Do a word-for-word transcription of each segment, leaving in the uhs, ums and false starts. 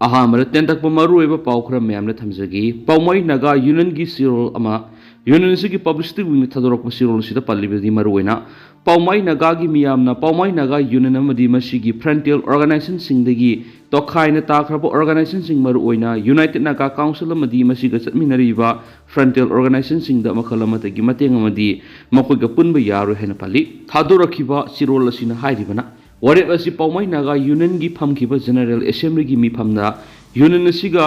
ꯑꯍꯥꯟꯕꯗ ꯇꯦꯟꯇꯛꯄ ꯃꯔꯨꯑꯣꯏꯕ ꯄꯥꯎ ꯈꯔ ꯃꯌꯥꯝꯗ ꯊꯝꯖꯒꯦ꯫ ꯄꯥꯎꯃꯥꯏ ꯅꯥꯒꯥ ꯌꯨꯅꯤꯌꯟꯒꯤ ꯆꯦꯔꯣꯜ ꯑꯃ꯫ ꯌꯨꯅꯤꯌꯟ ꯑꯁꯤꯒꯤ ꯄꯕ꯭ꯂꯤꯁꯤꯇꯤ ꯋꯤꯡꯅ ꯊꯥꯗꯣꯔꯛꯄ ꯆꯦꯔꯣꯜ ꯑꯁꯤꯗ ꯄꯜꯂꯤꯕꯗꯤ ꯃꯔꯨꯑꯣꯏꯅ ꯄꯥꯎꯃꯥꯏ ꯅꯥꯒꯥꯒꯤ ꯃꯤꯌꯥꯝꯅ ꯄꯥꯎꯃꯥꯏ ꯅꯥꯒꯥ ꯌꯨꯅꯤꯌꯟ ꯑꯃꯗꯤ ꯃꯁꯤꯒꯤ ꯐ꯭ꯔꯟꯇꯤꯌꯔ ꯑꯣꯔꯒꯅꯥꯏꯖꯦꯁꯟꯁꯤꯡꯗꯒꯤ ꯇꯣꯈꯥꯏꯅ ꯇꯥꯈ꯭ꯔꯕ ꯑꯣꯔꯒꯅꯥꯏꯖꯦꯁꯟꯁꯤꯡ ꯃꯔꯨꯑꯣꯏꯅ ꯌꯨꯅꯥꯏꯇꯦꯗ ꯅꯥꯒꯥ ꯀꯥꯎꯟꯁꯤꯜ ꯑꯃꯗꯤ ꯃꯁꯤꯒ ꯆꯠꯃꯤꯟꯅꯔꯤꯕ ꯐ꯭ꯔꯟꯇꯤꯌꯔ ꯑꯣꯔꯒꯅꯥꯏꯖꯦꯁꯟꯁꯤꯡꯗ ꯃꯈꯜ ꯑꯃꯠꯇꯒꯤ ꯃꯇꯦꯡ ꯑꯃꯗꯤ ꯃꯈꯣꯏꯒ ꯄꯨꯟꯕ ꯌꯥꯔꯣꯏ ꯍꯥꯏꯅ ꯄꯜꯂꯤ꯫ ꯊꯥꯗꯣꯔꯛꯈꯤꯕ ꯆꯦꯔꯣꯜ ꯑꯁꯤꯅ ꯍꯥꯏꯔꯤꯕꯅ ꯋꯥꯔꯦꯞ ꯑꯁꯤ ꯄꯥꯎꯃꯥꯏ ꯅꯥꯒꯥ ꯌꯨꯅꯤꯌꯟꯒꯤ ꯐꯝꯈꯤꯕ ꯖꯦꯅꯔꯦꯜ ꯑꯦꯁꯦꯝꯕ꯭ꯂꯤꯒꯤ ꯃꯤꯐꯝꯗ ꯌꯨꯅꯤꯌꯟ ꯑꯁꯤꯒ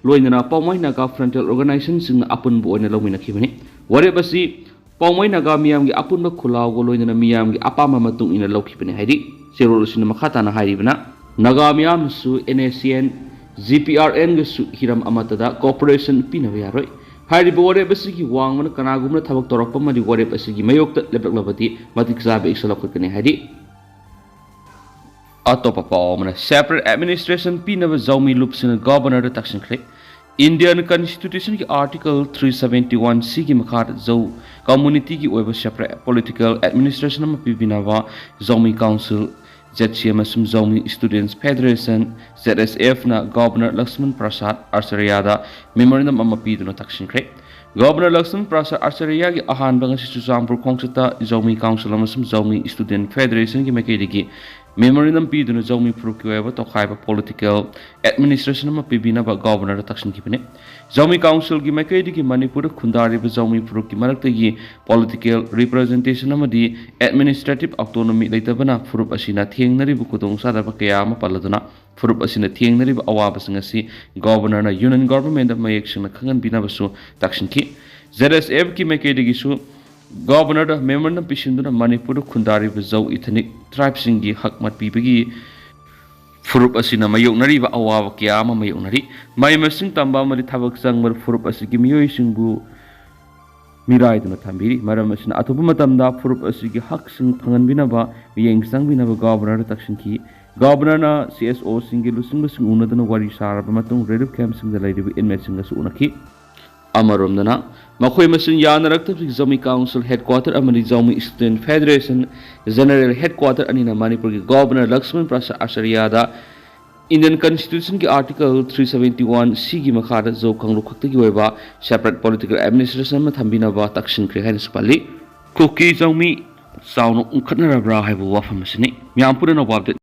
ꯂꯣꯏꯅꯅ ꯄꯥꯎꯃꯥꯏ ꯅꯥꯒꯥ ꯐ꯭ꯔꯟꯇꯤꯌꯔ ꯑꯣꯔꯒꯅꯥꯏꯖꯦꯁꯟꯁꯤꯡꯅ ꯑꯄꯨꯟꯕ ꯑꯣꯏꯅ ꯂꯧꯃꯤꯟꯅꯈꯤꯕꯅꯤ꯫ ꯋꯥꯔꯦꯞ ꯑꯁꯤ ꯄꯥꯎꯃꯥꯏ ꯅꯥꯒꯥ ꯃꯤꯌꯥꯝꯒꯤ ꯑꯄꯨꯟꯕ ꯈꯨꯜꯂꯥꯎꯒ ꯂꯣꯏꯅꯅ ꯃꯤꯌꯥꯝꯒꯤ ꯑꯄꯥꯝꯕ ꯃꯇꯨꯡ ꯏꯟꯅ ꯂꯧꯈꯤꯕꯅꯤ ꯍꯥꯏꯔꯤ꯫ ꯆꯦꯔꯣꯜ ꯑꯁꯤꯅ ꯃꯈꯥ ꯇꯥꯅ ꯍꯥꯏꯔꯤꯕꯅ, Naga ꯃꯤꯌꯥꯝꯅꯁꯨ N S C N, G P R ꯑꯦꯟꯒꯁꯨ ꯍꯤꯔꯝ ꯑꯃꯠꯇꯗ ꯀꯣꯑꯣꯄꯔꯦꯁꯟ ꯄꯤꯅꯕ ꯌꯥꯔꯣꯏ꯫ ꯍꯥꯏꯔꯤꯕ ꯋꯥꯔꯦꯞ ꯑꯁꯤꯒꯤ ꯋꯥꯡꯃꯅ ꯀꯅꯥꯒꯨꯝꯕꯅ ꯊꯕꯛ ꯇꯧꯔꯛꯄ ꯑꯃꯗꯤ ꯋꯥꯔꯦꯞ ꯑꯁꯤꯒꯤ ꯃꯥꯌꯣꯛꯇ ꯂꯦꯞꯂꯛꯂꯕꯗꯤ ꯃꯇꯤꯛ ꯆꯥꯕ action ꯂꯧꯈꯠꯀꯅꯤ ꯍꯥꯏꯔꯤ꯫ ꯑꯇꯣꯞꯄ ꯄꯥꯎ ꯑꯃꯅ, separate administration ꯄꯤꯅꯕ ꯖꯧꯃꯤ ꯂꯨꯞꯁꯤꯡꯅ ꯒꯣꯚꯔꯅꯔꯗ ꯇꯛꯁꯤꯟꯈ꯭ꯔꯦ꯫ ꯏꯟꯗꯤꯌꯟ ꯀꯟꯁꯇꯤꯇ꯭ꯌꯨꯁꯟꯒꯤ ꯑꯥꯔꯇꯤꯀꯜ ꯊ꯭ꯔꯤ ꯁꯚꯦꯟꯇꯤ ꯋꯥꯟ ꯁꯤꯒꯤ ꯃꯈꯥꯗ ꯖꯧ ꯀꯝꯃꯨꯅꯤꯇꯤꯒꯤ ꯑꯣꯏꯕ separate political administration ꯑꯃ ꯄꯤꯕꯤꯅꯕ ꯖꯧꯃꯤ ꯀꯥꯎꯟꯁꯤꯜ, ꯖꯦꯠ ꯁꯤ ꯑꯃꯁꯨꯡ ꯖꯧꯃꯤ ꯁ꯭ꯇꯨꯗꯦꯟꯠꯁ ꯐꯦꯗꯔꯦꯁꯟ, ꯖꯦꯠ ꯑꯦꯁ ꯑꯦꯐꯅ ꯒꯣꯚꯔꯅꯔ ꯂꯛꯁꯃꯟ ꯄ꯭ꯔꯁꯥꯗ ꯑꯥꯆꯥꯔꯌꯥꯗ ꯃꯦꯃꯣꯔꯦꯟꯗꯝ ꯑꯃ ꯄꯤꯗꯨꯅ ꯇꯛꯁꯤꯟꯈ꯭ꯔꯦ꯫ ꯒꯣꯚꯔꯅꯔ ꯂꯛꯁꯃꯟ ꯄ꯭ꯔꯁꯥꯗ ꯑꯥꯆꯥꯔꯌꯥꯒꯤ ꯑꯍꯥꯟꯕ ꯉꯁꯤ ꯆꯨꯔꯆꯥꯟꯄꯨꯔ ꯈꯣꯡꯆꯠꯇ ꯖꯧꯃꯤ ꯀꯥꯎꯟꯁꯤꯜ ꯑꯃꯁꯨꯡ ꯖꯧꯃꯤ ꯁ꯭ꯇꯨꯗꯦꯟꯠ ꯐꯦꯗꯔꯦꯁꯟꯒꯤ ꯃꯥꯏꯀꯩꯗꯒꯤ ꯃꯦꯃꯣꯔꯦꯟꯗꯝ ꯄꯤꯗꯨꯅ ꯖꯧꯃꯤ ꯐꯨꯔꯨꯞꯀꯤ ꯑꯣꯏꯕ ꯇꯣꯈꯥꯏꯕ ꯄꯣꯂꯤꯇꯤꯀꯦꯜ ꯑꯦꯗꯃꯤꯅꯤꯁꯇ꯭ꯔꯦꯁꯟ ꯑꯃ ꯄꯤꯕꯤꯅꯕ ꯒꯣꯚꯔꯅꯔꯗ ꯇꯛꯁꯤꯟꯈꯤꯕꯅꯤ꯫ ꯖꯧꯃꯤ ꯀꯥꯎꯟꯁꯤꯜꯒꯤ ꯃꯥꯏꯀꯩꯗꯒꯤ ꯃꯅꯤꯄꯨꯔꯗ ꯈꯨꯟꯗꯥꯔꯤꯕ ꯖꯧꯃꯤ ꯐꯨꯔꯨꯞꯀꯤ ꯃꯔꯛꯇꯒꯤ ꯄꯣꯂꯤꯇꯤꯀꯦꯜ ꯔꯤꯄ꯭ꯔꯖꯦꯟꯇꯦꯁꯟ ꯑꯃꯗꯤ ꯑꯦꯗꯃꯤꯅꯤꯁꯇ꯭ꯔꯦꯇꯤꯚ ꯑꯣꯇꯣꯅꯣꯃꯤ ꯂꯩꯇꯕꯅ ꯐꯨꯔꯨꯞ ꯑꯁꯤꯅ ꯊꯦꯡꯅꯔꯤꯕ ꯈꯨꯗꯣꯡꯆꯥꯗꯕ ꯀꯌꯥ ꯑꯃ ꯄꯜꯂꯗꯨꯅ ꯐꯨꯔꯨꯞ ꯑꯁꯤꯅ ꯊꯦꯡꯅꯔꯤꯕ ꯑꯋꯥꯕꯁꯤꯡ ꯑꯁꯤ ꯒꯣꯚꯔꯅꯔꯅ ꯌꯨꯅꯤꯌꯟ ꯒꯣꯚꯔꯟꯃꯦꯟꯠꯇ ꯃꯌꯦꯛ ꯁꯦꯡꯅ ꯈꯪꯍꯟꯕꯤꯅꯕꯁꯨ ꯇꯛꯁꯤꯟꯈꯤ꯫ ꯖꯦꯠ ꯑꯦꯁ ꯑꯦꯐꯀꯤ ꯃꯥꯏꯀꯩꯗꯒꯤꯁꯨ ꯒꯣꯚꯔꯅꯔꯗ ꯃꯦꯃꯣꯔꯦꯟꯗꯝ ꯄꯤꯁꯤꯟꯗꯨꯅ ꯃꯅꯤꯄꯨꯔꯗ ꯈꯨꯟꯗꯥꯔꯤꯕ ꯖꯧ ꯏꯊꯅꯤꯛ ꯇ꯭ꯔꯥꯏꯕꯁꯤꯡꯒꯤ ꯍꯛ ꯃꯠꯄꯤꯕꯒꯤ ꯐꯨꯔꯨꯞ ꯑꯁꯤꯅ ꯃꯥꯌꯣꯛꯅꯔꯤꯕ ꯑꯋꯥꯕ ꯀꯌꯥ ꯑꯃ ꯃꯥꯌꯣꯛꯅꯔꯤ꯫ ꯃꯍꯩ ꯃꯁꯤꯡ ꯇꯝꯕ ꯑꯃꯗꯤ ꯊꯕꯛ ꯆꯪꯕꯗ ꯐꯨꯔꯨꯞ ꯑꯁꯤꯒꯤ ꯃꯤꯑꯣꯏꯁꯤꯡꯕꯨ ꯃꯤꯔꯥꯏꯗꯨꯅ ꯊꯝꯕꯤꯔꯤ꯫ ꯃꯔꯝ ꯑꯁꯤꯅ ꯑꯊꯨꯕ ꯃꯇꯝꯗ ꯐꯨꯔꯨꯞ ꯑꯁꯤꯒꯤ ꯍꯛꯁꯤꯡ ꯐꯪꯍꯟꯕꯤꯅꯕ ꯃꯤꯠꯌꯦꯡ ꯆꯪꯕꯤꯅꯕ ꯒꯣꯚꯔꯅꯔꯗ ꯇꯛꯁꯤꯟꯈꯤ꯫ ꯒꯣꯚꯔꯅꯔꯅ ꯁꯤ ꯑꯦꯁ ꯑꯣꯁꯤꯡꯒꯤ ꯂꯨꯆꯤꯡꯕꯁꯤꯡ ꯎꯅꯗꯨꯅ ꯋꯥꯔꯤ ꯁꯥꯔꯕ ꯃꯇꯨꯡ ꯔꯤꯂꯤꯐ ꯀꯦꯝꯞꯁꯤꯡꯗ ꯂꯩꯔꯤꯕ ꯏꯟꯃꯦꯠꯁꯤꯡꯒꯁꯨ ꯎꯅꯈꯤ꯫ ꯑꯃꯔꯣꯝꯗꯅ ꯃꯈꯣꯏ ꯃꯁꯦꯟ ꯌꯥꯅꯔꯛꯇꯕꯁꯤꯡ ꯖꯧꯃꯤ ꯀꯥꯎꯟꯁꯤꯜ ꯍꯦꯗꯀ꯭ꯋꯥꯇꯔ ꯑꯃꯗꯤ ꯖꯧꯃꯤ ꯁ꯭ꯇꯨꯗꯦꯟꯠ ꯐꯦꯗꯔꯦꯁꯟ ꯖꯦꯅꯔꯦꯜ ꯍꯦꯗꯀ꯭ꯋꯥꯇꯔ ꯑꯅꯤꯅ ꯃꯅꯤꯄꯨꯔꯒꯤ ꯒꯣꯚꯔꯅꯔ ꯂꯛꯁꯃꯟ ꯄ꯭ꯔꯁꯥꯗ ꯑꯥꯆꯥꯔꯌꯥꯗ Indian Constitution ꯒꯤ Article three seventy one C ꯒꯤ ꯃꯈꯥꯗ ꯖꯣ ꯀꯥꯡꯂꯨꯞ ꯈꯛꯇꯒꯤ ꯑꯣꯏꯕ separate political administration ꯑꯃ ꯊꯝꯕꯤꯅꯕ ꯇꯛꯁꯤꯟꯈ꯭ꯔꯦ ꯍꯥꯏꯅꯁꯨ ꯄꯜꯂꯤ꯫ ꯀꯨꯀꯤ ꯆꯥꯎꯃꯤ ꯆꯥꯎꯅ ꯎꯪꯈꯠꯅꯔꯕ꯭ꯔꯥ ꯍꯥꯏꯕ ꯋꯥꯐꯝ ꯑꯁꯤꯅꯤ꯫ ꯃꯌꯥꯝ ꯄꯨꯝꯅꯃꯛ ꯋꯥꯕꯗ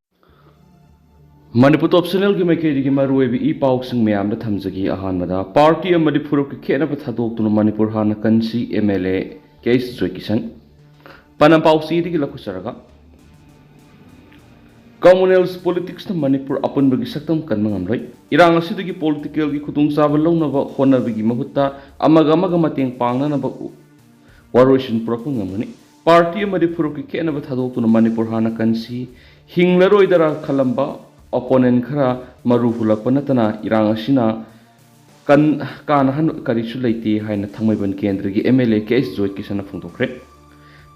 ꯃꯅꯤꯄꯨꯔ ꯇꯣꯞ ꯆꯦꯅꯦꯜꯒꯤ ꯃꯥꯏꯀꯩꯗꯒꯤ ꯃꯔꯨꯑꯣꯏꯕ ꯏ ꯄꯥꯎꯁꯤꯡ ꯃꯌꯥꯝꯗ ꯊꯝꯖꯒꯦ꯫ ꯑꯍꯥꯟꯕꯗ, ꯄꯥꯔꯇꯤ ꯑꯃꯗꯤ ꯐꯨꯔꯨꯞꯀꯤ ꯈꯦꯠꯅꯕ ꯊꯥꯗꯣꯛꯇꯨꯅ ꯃꯅꯤꯄꯨꯔ ꯍꯥꯟꯅ ꯀꯟꯁꯤ, MLA ꯀꯦ ꯑꯦꯁ ꯖꯣꯏꯀꯤꯁꯟ꯫ ꯄꯥꯟꯗꯝ ꯄꯥꯎꯆꯦꯗꯒꯤ ꯂꯧꯈꯠꯆꯔꯒ, ꯀꯝꯃꯨꯅꯦꯜꯁ ꯄꯣꯂꯤꯇꯤꯛꯁꯅ ꯃꯅꯤꯄꯨꯔ ꯑꯄꯨꯟꯕꯒꯤ ꯁꯛꯇꯝ ꯀꯟꯕ ꯉꯝꯂꯣꯏ꯫ ꯏꯔꯥꯡ ꯑꯁꯤꯗꯒꯤ ꯄꯣꯂꯤꯇꯤꯀꯦꯜꯒꯤ ꯈꯨꯗꯣꯡꯆꯥꯕ ꯂꯧꯅꯕ ꯍꯣꯠꯅꯕꯒꯤ ꯃꯍꯨꯠꯇ ꯑꯃꯒ ꯑꯃꯒ ꯃꯇꯦꯡ ꯄꯥꯡꯅꯅꯕ ꯋꯥꯔꯣꯏꯁꯤꯟ ꯄꯨꯔꯛꯄ ꯉꯝꯒꯅꯤ꯫ ꯄꯥꯔꯇꯤ ꯑꯃꯗꯤ ꯐꯨꯔꯨꯞꯀꯤ ꯈꯦꯠꯅꯕ ꯊꯥꯗꯣꯛꯇꯨꯅ ꯃꯅꯤꯄꯨꯔ ꯍꯥꯟꯅ ꯀꯟꯁꯤ, ꯍꯤꯡꯂꯔꯣꯏꯗꯔꯥ ꯈꯜꯂꯝꯕ ꯑꯣꯄꯣꯅꯦꯟ ꯈꯔ ꯃꯔꯨ ꯍꯨꯜꯂꯛꯄ ꯅꯠꯇꯅ ꯏꯔꯥꯡ ꯑꯁꯤꯅ ꯀꯟ-, ꯀꯥꯟꯅꯍꯟ ꯀꯔꯤꯁꯨ ꯂꯩꯇꯦ ꯍꯥꯏꯅ ꯊꯥꯡꯃꯩꯕꯟ ꯀꯦꯟꯗ꯭ꯔꯒꯤ MLA ꯀꯦ ꯑꯦꯁ ꯖꯣꯏꯀꯤꯁꯟꯅ ꯐꯣꯡꯗꯣꯛꯈ꯭ꯔꯦ꯫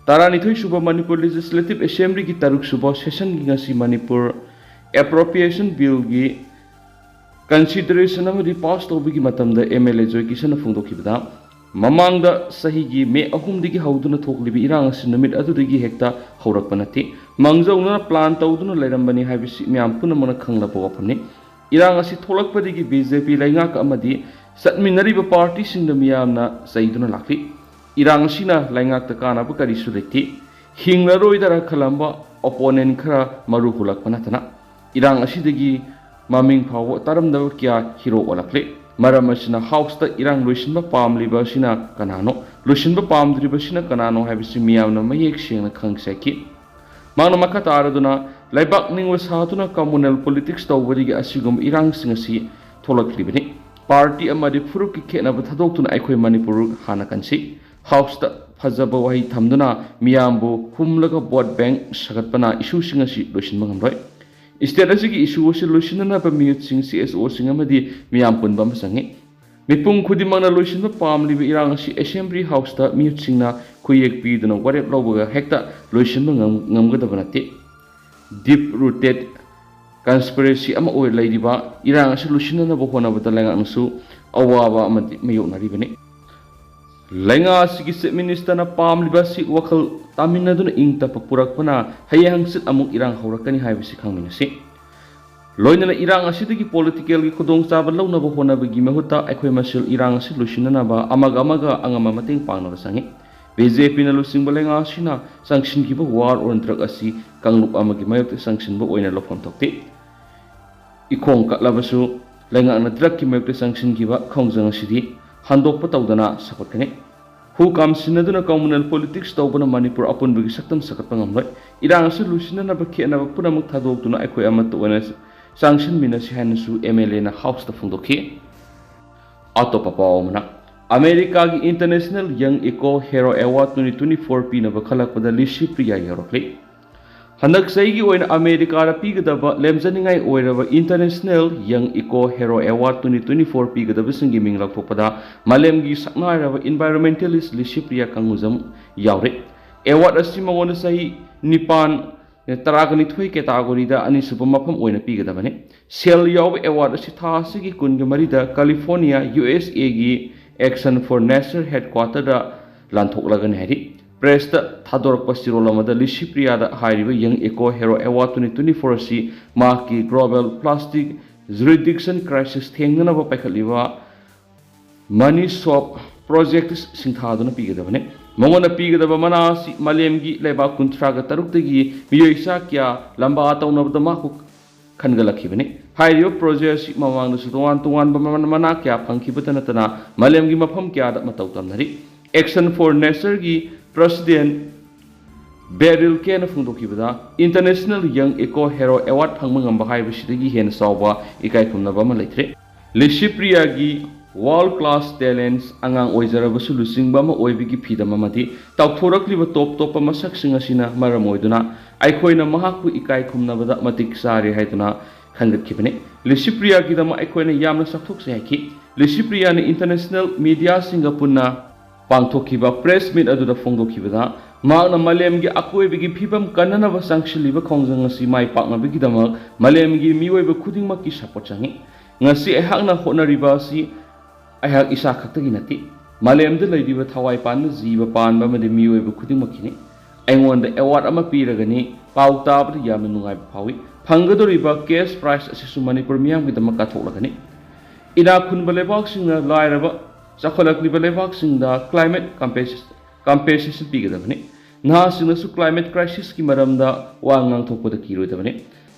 ꯇꯔꯥꯅꯤꯊꯣꯏ ꯁꯨꯕ ꯃꯅꯤꯄꯨꯔ ꯂꯦꯖꯤꯁꯂꯦꯇꯤꯚ ꯑꯦꯁꯦꯝꯕ꯭ꯂꯤꯒꯤ ꯇꯔꯨꯛ ꯁꯨꯕ ꯁꯦꯁꯟꯒꯤ ꯉꯁꯤ ꯃꯅꯤꯄꯨꯔ ꯑꯦꯄ꯭ꯔꯣꯄ꯭ꯔꯤꯌꯦꯁꯟ ꯕꯤꯜꯒꯤ ꯀꯟꯁꯤꯗꯔꯦꯁꯟ ꯑꯃꯗꯤ ꯄꯥꯁ ꯇꯧꯕꯒꯤ ꯃꯇꯝꯗ MLA ꯖꯣꯏꯀꯤꯁꯟꯅ ꯐꯣꯡꯗꯣꯛꯈꯤꯕꯗ, ꯃꯃꯥꯡꯗ ꯆꯍꯤꯒꯤ ꯃꯦ ꯑꯍꯨꯝꯗꯒꯤ ꯍꯧꯗꯨꯅ ꯊꯣꯛꯂꯤꯕ ꯏꯔꯥꯡ ꯑꯁꯤ ꯅꯨꯃꯤꯠ ꯑꯗꯨꯗꯒꯤ ꯍꯦꯛꯇ ꯍꯧꯔꯛꯄ ꯅꯠꯇꯦ, ꯃꯥꯡꯖꯧꯅꯅ ꯄ꯭ꯂꯥꯟ ꯇꯧꯗꯨꯅ ꯂꯩꯔꯝꯕꯅꯤ ꯍꯥꯏꯕꯁꯤ ꯃꯌꯥꯝ ꯄꯨꯝꯅꯃꯛꯅ ꯈꯪꯂꯕ ꯋꯥꯐꯝꯅꯤ꯫ ꯏꯔꯥꯡ ꯑꯁꯤ ꯊꯣꯛꯂꯛꯄꯗꯒꯤ ꯕꯤ ꯖꯦ ꯄꯤ ꯂꯩꯉꯥꯛ ꯑꯃꯗꯤ ꯆꯠꯃꯤꯟꯅꯔꯤꯕ ꯄꯥꯔꯇꯤꯁꯤꯡꯗ ꯃꯤꯌꯥꯝꯅ ꯆꯩꯗꯨꯅ ꯂꯥꯛꯂꯤ꯫ ꯏꯔꯥꯡ ꯑꯁꯤꯅ ꯂꯩꯉꯥꯛꯇ ꯀꯥꯟꯅꯕ ꯀꯔꯤꯁꯨ ꯂꯩꯇꯦ꯫ ꯍꯤꯡꯂꯔꯣꯏꯗ꯭ꯔꯥ ꯈꯜꯂꯝꯕ ꯑꯣꯄꯣꯅꯦꯟ ꯈꯔ ꯃꯔꯨ ꯍꯨꯜꯂꯛꯄ ꯅꯠꯇꯅ ꯏꯔꯥꯡ ꯑꯁꯤꯗꯒꯤ ꯃꯃꯤꯡ ꯐꯥꯎꯕ ꯇꯥꯔꯝꯗꯕ ꯀꯌꯥ ꯍꯤꯔꯣ ꯑꯣꯜꯂꯛꯂꯦ꯫ ꯃꯔꯝ ꯑꯁꯤꯅ ꯍꯥꯎꯁꯇ ꯏꯔꯥꯡ ꯂꯣꯏꯁꯤꯟꯕ ꯄꯥꯝꯂꯤꯕ ꯑꯁꯤꯅ ꯀꯅꯥꯅꯣ, ꯂꯣꯏꯁꯤꯟꯕ ꯄꯥꯝꯗ꯭ꯔꯤꯕꯁꯤꯅ ꯀꯅꯥꯅꯣ ꯍꯥꯏꯕꯁꯤ ꯃꯤꯌꯥꯝꯅ ꯃꯌꯦꯛ ꯁꯦꯡꯅ ꯈꯪꯁꯤ ꯍꯥꯏꯈꯤ꯫ ꯃꯍꯥꯛꯅ ꯃꯈꯥ ꯇꯥꯔꯗꯨꯅ, ꯂꯩꯕꯥꯛ ꯅꯤꯡꯕ ꯁꯥꯗꯨꯅ ꯀꯝꯃꯨꯅꯦꯜ ꯄꯣꯂꯤꯇꯤꯛꯁ ꯇꯧꯕꯗꯒꯤ ꯑꯁꯤꯒꯨꯝꯕ ꯏꯔꯥꯡꯁꯤꯡ ꯑꯁꯤ ꯊꯣꯛꯂꯛꯂꯤꯕꯅꯤ꯫ ꯄꯥꯔꯇꯤ ꯑꯃꯗꯤ ꯐꯨꯔꯨꯞꯀꯤ ꯈꯦꯠꯅꯕ ꯊꯥꯗꯣꯛꯇꯨꯅ ꯑꯩꯈꯣꯏ ꯃꯅꯤꯄꯨꯔ ꯍꯥꯟꯅ ꯀꯟꯁꯤ꯫ ꯍꯥꯎꯁꯇ ꯐꯖꯕ ꯋꯥꯍꯩ ꯊꯝꯗꯨꯅ ꯃꯤꯌꯥꯝꯕꯨ ꯍꯨꯝꯂꯒ ꯚꯣꯠ ꯕꯦꯡꯛ ꯁꯥꯒꯠꯄꯅ ꯏꯁꯨꯁꯤꯡ ꯑꯁꯤ ꯂꯣꯏꯁꯤꯟꯕ ꯉꯝꯂꯣꯏ꯫ ꯁ꯭ꯇꯦꯠ ꯑꯁꯤꯒꯤ ꯏꯁꯨ ꯑꯁꯤ ꯂꯣꯏꯁꯤꯟꯅꯅꯕ ꯃꯤꯍꯨꯠꯁꯤꯡ, ꯁꯤ ꯑꯦꯁ ꯑꯣꯁꯤꯡ ꯑꯃꯗꯤ ꯃꯤꯌꯥꯝ ꯄꯨꯟꯕ ꯑꯃ ꯆꯪꯏ꯫ ꯃꯤꯄꯨꯝ ꯈꯨꯗꯤꯡꯃꯛꯅ ꯂꯣꯏꯁꯤꯟꯕ ꯄꯥꯝꯂꯤꯕ ꯏꯔꯥꯡ ꯑꯁꯤ ꯑꯦꯁꯦꯝꯕ꯭ꯂꯤ ꯍꯥꯎꯁꯇ ꯃꯤꯍꯨꯠꯁꯤꯡꯅ ꯈꯨꯌꯦꯛ ꯄꯤꯗꯨꯅ ꯋꯥꯔꯦꯞ ꯂꯧꯕꯒ ꯍꯦꯛꯇ ꯂꯣꯏꯁꯤꯟꯕ ꯉꯝ-, ꯉꯝꯒꯗꯕ ꯅꯠꯇꯦ꯫ ꯗꯤꯞ ꯔꯨꯇꯦꯠ ꯀꯟꯁꯄꯤꯔꯦꯁꯤ ꯑꯃ ꯑꯣꯏ ꯂꯩꯔꯤꯕ ꯏꯔꯥꯡ ꯑꯁꯤ ꯂꯣꯏꯁꯤꯟꯅꯅꯕ ꯍꯣꯠꯅꯕꯗ ꯂꯩꯉꯥꯛꯅꯁꯨ ꯑꯋꯥꯕ ꯑꯃꯗꯤ ꯃꯥꯌꯣꯛꯅꯔꯤꯕꯅꯤ꯫ ꯂꯩꯉꯥꯛ ꯑꯁꯤꯒꯤ ꯆꯤꯐ ꯃꯤꯅꯤꯁꯇꯔꯅ ꯄꯥꯝꯂꯤꯕ ꯑꯁꯤ ꯋꯥꯈꯜ ꯇꯥꯃꯤꯟꯅꯗꯨꯅ ꯏꯪ ꯇꯞꯄ ꯄꯨꯔꯛꯄꯅ ꯍꯌꯦꯡ ꯍꯪꯆꯤꯠ ꯑꯃꯨꯛ ꯏꯔꯥꯡ ꯍꯧꯔꯛꯀꯅꯤ ꯍꯥꯏꯕꯁꯤ ꯈꯪꯃꯤꯟꯅꯁꯤ꯫ ꯂꯣꯏꯅꯅ ꯏꯔꯥꯡ ꯑꯁꯤꯗꯒꯤ ꯄꯣꯂꯤꯇꯤꯀꯦꯜꯒꯤ ꯈꯨꯗꯣꯡꯆꯥꯕ ꯂꯧꯅꯕ ꯍꯣꯠꯅꯕꯒꯤ ꯃꯍꯨꯠꯇ ꯑꯩꯈꯣꯏ ꯃꯁꯦꯜ ꯏꯔꯥꯡ ꯑꯁꯤ ꯂꯣꯏꯁꯤꯟꯅꯅꯕ ꯑꯃꯒ ꯑꯃꯒ ꯑꯉꯝꯕ ꯃꯇꯦꯡ ꯄꯥꯡꯅꯕ ꯆꯪꯏ꯫ ꯕꯤ ꯖꯦ ꯄꯤꯅ ꯂꯨꯆꯤꯡꯕ ꯂꯩꯉꯥꯛ ꯑꯁꯤꯅ ꯆꯪꯁꯤꯟꯈꯤꯕ war on drug ꯑꯁꯤ ꯀꯥꯡꯂꯨꯞ ꯑꯃꯒꯤ ꯃꯥꯌꯣꯛꯇ ꯆꯪꯁꯤꯟꯕ ꯑꯣꯏꯅ ꯂꯧꯐꯝ ꯊꯣꯛꯇꯦ꯫ ꯏꯈꯣꯡ ꯀꯠꯂꯕꯁꯨ ꯂꯩꯉꯥꯛꯅ ꯗ꯭ꯔꯒꯀꯤ ꯃꯥꯌꯣꯛꯇ ꯆꯪꯁꯤꯟꯈꯤꯕ ꯈꯣꯡꯖꯪ ꯑꯁꯤꯗꯤ ꯍꯟꯗꯣꯛꯄ ꯇꯧꯗꯅ ꯁꯧꯒꯠꯀꯅꯤ꯫ ꯍꯨ ꯀꯥꯝꯁꯤꯟꯅꯗꯨꯅ ꯀꯝꯃꯨꯅꯦꯜ ꯄꯣꯂꯤꯇꯤꯛꯁ ꯇꯧꯕꯅ ꯃꯅꯤꯄꯨꯔ ꯑꯄꯨꯟꯕꯒꯤ ꯁꯛꯇꯝ ꯁꯥꯒꯠꯄ ꯉꯝꯂꯣꯏ꯫ ꯏꯔꯥꯡ ꯑꯁꯤ ꯂꯣꯏꯁꯤꯟꯅꯅꯕ ꯈꯦꯠꯅꯕ ꯄꯨꯝꯅꯃꯛ ꯊꯥꯗꯣꯛꯇꯨꯅ ꯑꯩꯈꯣꯏ ꯑꯃꯠꯇ ꯑꯣꯏꯅ ꯆꯪꯁꯤꯟꯃꯤꯟꯅꯁꯤ ꯍꯥꯏꯅꯁꯨ ꯑꯦꯝ ꯑꯦꯜ ꯑꯦꯅ ꯍꯥꯎꯁꯇ ꯐꯣꯡꯗꯣꯛꯈꯤ꯫ ꯑꯇꯣꯞꯄ ꯄꯥꯎ ꯑꯃꯅ, ꯑꯃꯦꯔꯤꯀꯥꯒꯤ International Young Eco Hero Award twenty twenty four ꯄꯤꯅꯕ ꯈꯜꯂꯛꯄꯗ ꯂꯤꯁꯤꯄ꯭ꯔꯤꯌꯥ ꯌꯧꯔꯛꯂꯤ꯫ ꯍꯟꯗꯛ ꯆꯍꯤꯒꯤ ꯑꯣꯏꯅ ꯑꯃꯦꯔꯤꯀꯥꯗ ꯄꯤꯒꯗꯕ ꯂꯦꯝꯖꯅꯤꯡꯉꯥꯏ ꯑꯣꯏꯔꯕ International Young Eco Hero Award twenty twenty four ꯄꯤꯒꯗꯕꯁꯤꯡꯒꯤ ꯃꯤꯡ ꯂꯥꯎꯊꯣꯛꯄꯗ ꯃꯥꯂꯦꯝꯒꯤ ꯁꯛꯅꯥꯏꯔꯕ environmentalist ꯂꯤꯁꯤꯄ꯭ꯔꯤꯌꯥ ꯀꯪꯒꯨꯖꯝ ꯌꯥꯎꯔꯤ꯫ Award ꯑꯁꯤ ꯃꯉꯣꯟꯗ ꯆꯍꯤ ꯅꯤꯄꯥꯟ ꯇꯔꯥꯒ ꯅꯤꯊꯣꯏ categoryꯗ ꯑꯅꯤꯁꯨꯕ ꯃꯐꯝ ꯑꯣꯏꯅ ꯄꯤꯒꯗꯕꯅꯤ꯫ ꯁꯦꯜ ꯌꯥꯎꯕ award ꯑꯁꯤ ꯊꯥ ꯑꯁꯤꯒꯤ ꯀꯨꯟꯒ ꯃꯔꯤꯗ ꯀꯦꯂꯤꯐꯣꯔꯅꯤꯌꯥ, ꯌꯨ ꯑꯦꯁ ꯑꯦꯒꯤ Action for Nature headquarterꯗ ꯂꯥꯟꯊꯣꯛꯂꯒꯅꯤ ꯍꯥꯏꯔꯤ꯫ ꯄ꯭ꯔꯦꯁꯇ ꯊꯥꯗꯣꯔꯛꯄ ꯆꯦꯔꯣꯜ ꯑꯃꯗ ꯂꯤꯁꯤꯄ꯭ꯔꯤꯌꯥꯗ ꯍꯥꯏꯔꯤꯕ Young Eco Hero Award twenty twenty four ꯑꯁꯤ ꯃꯍꯥꯛꯀꯤ global plastic jurisdiction crisis ꯊꯦꯡꯅꯅꯕ ꯄꯥꯏꯈꯠꯂꯤꯕ ꯃꯅꯤ ꯁꯣꯞ ꯄ꯭ꯔꯣꯖꯦꯛ ꯁꯤꯡꯊꯥꯗꯨꯅ ꯄꯤꯒꯗꯕꯅꯤ꯫ ꯃꯉꯣꯟꯗ ꯄꯤꯒꯗꯕ ꯃꯅꯥ ꯑꯁꯤ ꯃꯥꯂꯦꯝꯒꯤ ꯂꯩꯕꯥꯛ ꯀꯨꯟꯊ꯭ꯔꯥꯒ ꯇꯔꯨꯛꯇꯒꯤ ꯃꯤꯑꯣꯏ ꯆꯥ ꯀꯌꯥ ꯂꯝꯕꯥ ꯇꯧꯅꯕꯗ ꯃꯍꯥꯛꯄꯨ ꯈꯟꯒꯠꯂꯛꯈꯤꯕꯅꯤ꯫ ꯍꯥꯏꯔꯤꯕ ꯄ꯭ꯔꯣꯖꯦꯛ ꯑꯁꯤ ꯃꯃꯥꯡꯗꯁꯨ ꯇꯣꯉꯥꯟ ꯇꯣꯉꯥꯟꯕ ꯃꯃꯜ ꯃꯅꯥ ꯀꯌꯥ ꯐꯪꯈꯤꯕꯇ ꯅꯠꯇꯅ ꯃꯥꯂꯦꯝꯒꯤ ꯃꯐꯝ ꯀꯌꯥꯗ ꯃꯇꯧ ꯇꯝꯅꯔꯤ꯫ Action for Natureꯒꯤ president ꯕꯦꯔꯤꯜ ꯀꯦꯅ ꯐꯣꯡꯗꯣꯛꯈꯤꯕꯗ, International Young Eco Hero Award ꯐꯪꯕ ꯉꯝꯕ ꯍꯥꯏꯕꯁꯤꯗꯒꯤ ꯍꯦꯟꯅ ꯆꯥꯎꯕ ꯏꯀꯥꯏ ꯈꯨꯝꯅꯕ ꯑꯃ ꯂꯩꯇ꯭ꯔꯦ꯫ ꯂꯤꯁꯤꯄ꯭ꯔꯤꯌꯥꯒꯤ world class talents, ꯑꯉꯥꯡ ꯑꯣꯏꯖꯔꯕꯁꯨ ꯂꯨꯆꯤꯡꯕ ꯑꯃ ꯑꯣꯏꯕꯒꯤ ꯐꯤꯗꯝ ꯑꯃꯗꯤ ꯇꯥꯎꯊꯣꯔꯛꯂꯤꯕ ꯇꯣꯞ ꯇꯣꯞꯄ ꯃꯁꯛꯁꯤꯡ ꯑꯁꯤꯅ ꯃꯔꯝ ꯑꯣꯏꯗꯨꯅ ꯑꯩꯈꯣꯏꯅ ꯃꯍꯥꯛꯄꯨ ꯏꯀꯥꯏ ꯈꯨꯝꯅꯕꯗ ꯃꯇꯤꯛ ꯆꯥꯔꯦ ꯍꯥꯏꯗꯨꯅ ꯈꯟꯒꯠꯈꯤꯕꯅꯤ꯫ ꯂꯤꯁꯤꯄ꯭ꯔꯤꯌꯥꯒꯤꯗꯃꯛ ꯑꯩꯈꯣꯏꯅ ꯌꯥꯝꯅ ꯆꯥꯎꯊꯣꯛꯆꯩ ꯍꯥꯏꯈꯤ꯫ ꯂꯤꯁꯤꯄ꯭ꯔꯤꯌꯥꯅ international mediaꯁꯤꯡꯒ ꯄꯨꯟꯅ ꯄꯥꯡꯊꯣꯛꯈꯤꯕ press meet ꯑꯗꯨꯗ ꯐꯣꯡꯗꯣꯛꯈꯤꯕꯗ, ꯃꯍꯥꯛꯅ ꯃꯥꯂꯦꯝꯒꯤ ꯑꯀꯣꯏꯕꯒꯤ ꯐꯤꯕꯝ ꯀꯟꯅꯅꯕ ꯆꯪꯁꯤꯜꯂꯤꯕ ꯈꯣꯡꯖꯪ ꯑꯁꯤ ꯃꯥꯏ ꯄꯥꯛꯅꯕꯒꯤꯗꯃꯛ ꯃꯥꯂꯦꯝꯒꯤ ꯃꯤꯑꯣꯏꯕ ꯈꯨꯗꯤꯡꯃꯛꯀꯤ support ꯆꯪꯏ꯫ ꯉꯁꯤ ꯑꯩꯍꯥꯛꯅ ꯍꯣꯠꯅꯔꯤꯕ ꯑꯁꯤ ꯑꯩꯍꯥꯛ ꯏꯁꯥ ꯈꯛꯇꯒꯤ ꯅꯠꯇꯦ, ꯃꯥꯂꯦꯝꯗ ꯂꯩꯔꯤꯕ ꯊꯋꯥꯏ ꯄꯥꯟꯕ ꯖꯤꯕ ꯄꯥꯟꯕ ꯑꯃꯗꯤ ꯃꯤꯑꯣꯏꯕ ꯈꯨꯗꯤꯡꯃꯛꯀꯤꯅꯤ꯫ ꯑꯩꯉꯣꯟꯗ award ꯑꯃ ꯄꯤꯔꯒꯅꯤ, ꯄꯥꯎ ꯇꯥꯕꯗ ꯌꯥꯝꯅ ꯅꯨꯡꯉꯥꯏꯕ ꯐꯥꯎꯏ꯫ ꯐꯪꯒꯗꯧꯔꯤꯕ cash prize ꯑꯁꯤꯁꯨ ꯃꯅꯤꯄꯨꯔ ꯃꯤꯌꯥꯝꯒꯤꯗꯃꯛ ꯀꯠꯊꯣꯛꯂꯒꯅꯤ꯫ ꯏꯅꯥꯛ ꯈꯨꯟꯕ ꯂꯩꯕꯥꯛꯁꯤꯡꯅ ꯂꯥꯏꯔꯕ ꯆꯥꯎꯈꯠꯂꯛꯂꯤꯕ ꯂꯩꯕꯥꯛꯁꯤꯡꯗ climate compensation ꯄꯤꯒꯗꯕꯅꯤ꯫ ꯅꯍꯥꯁꯤꯡꯅꯁꯨ climate crisisꯀꯤ ꯃꯔꯝꯗ ꯋꯥ ꯉꯥꯡꯊꯣꯛꯄꯗ ꯀꯤꯔꯣꯏꯗꯕꯅꯤ꯫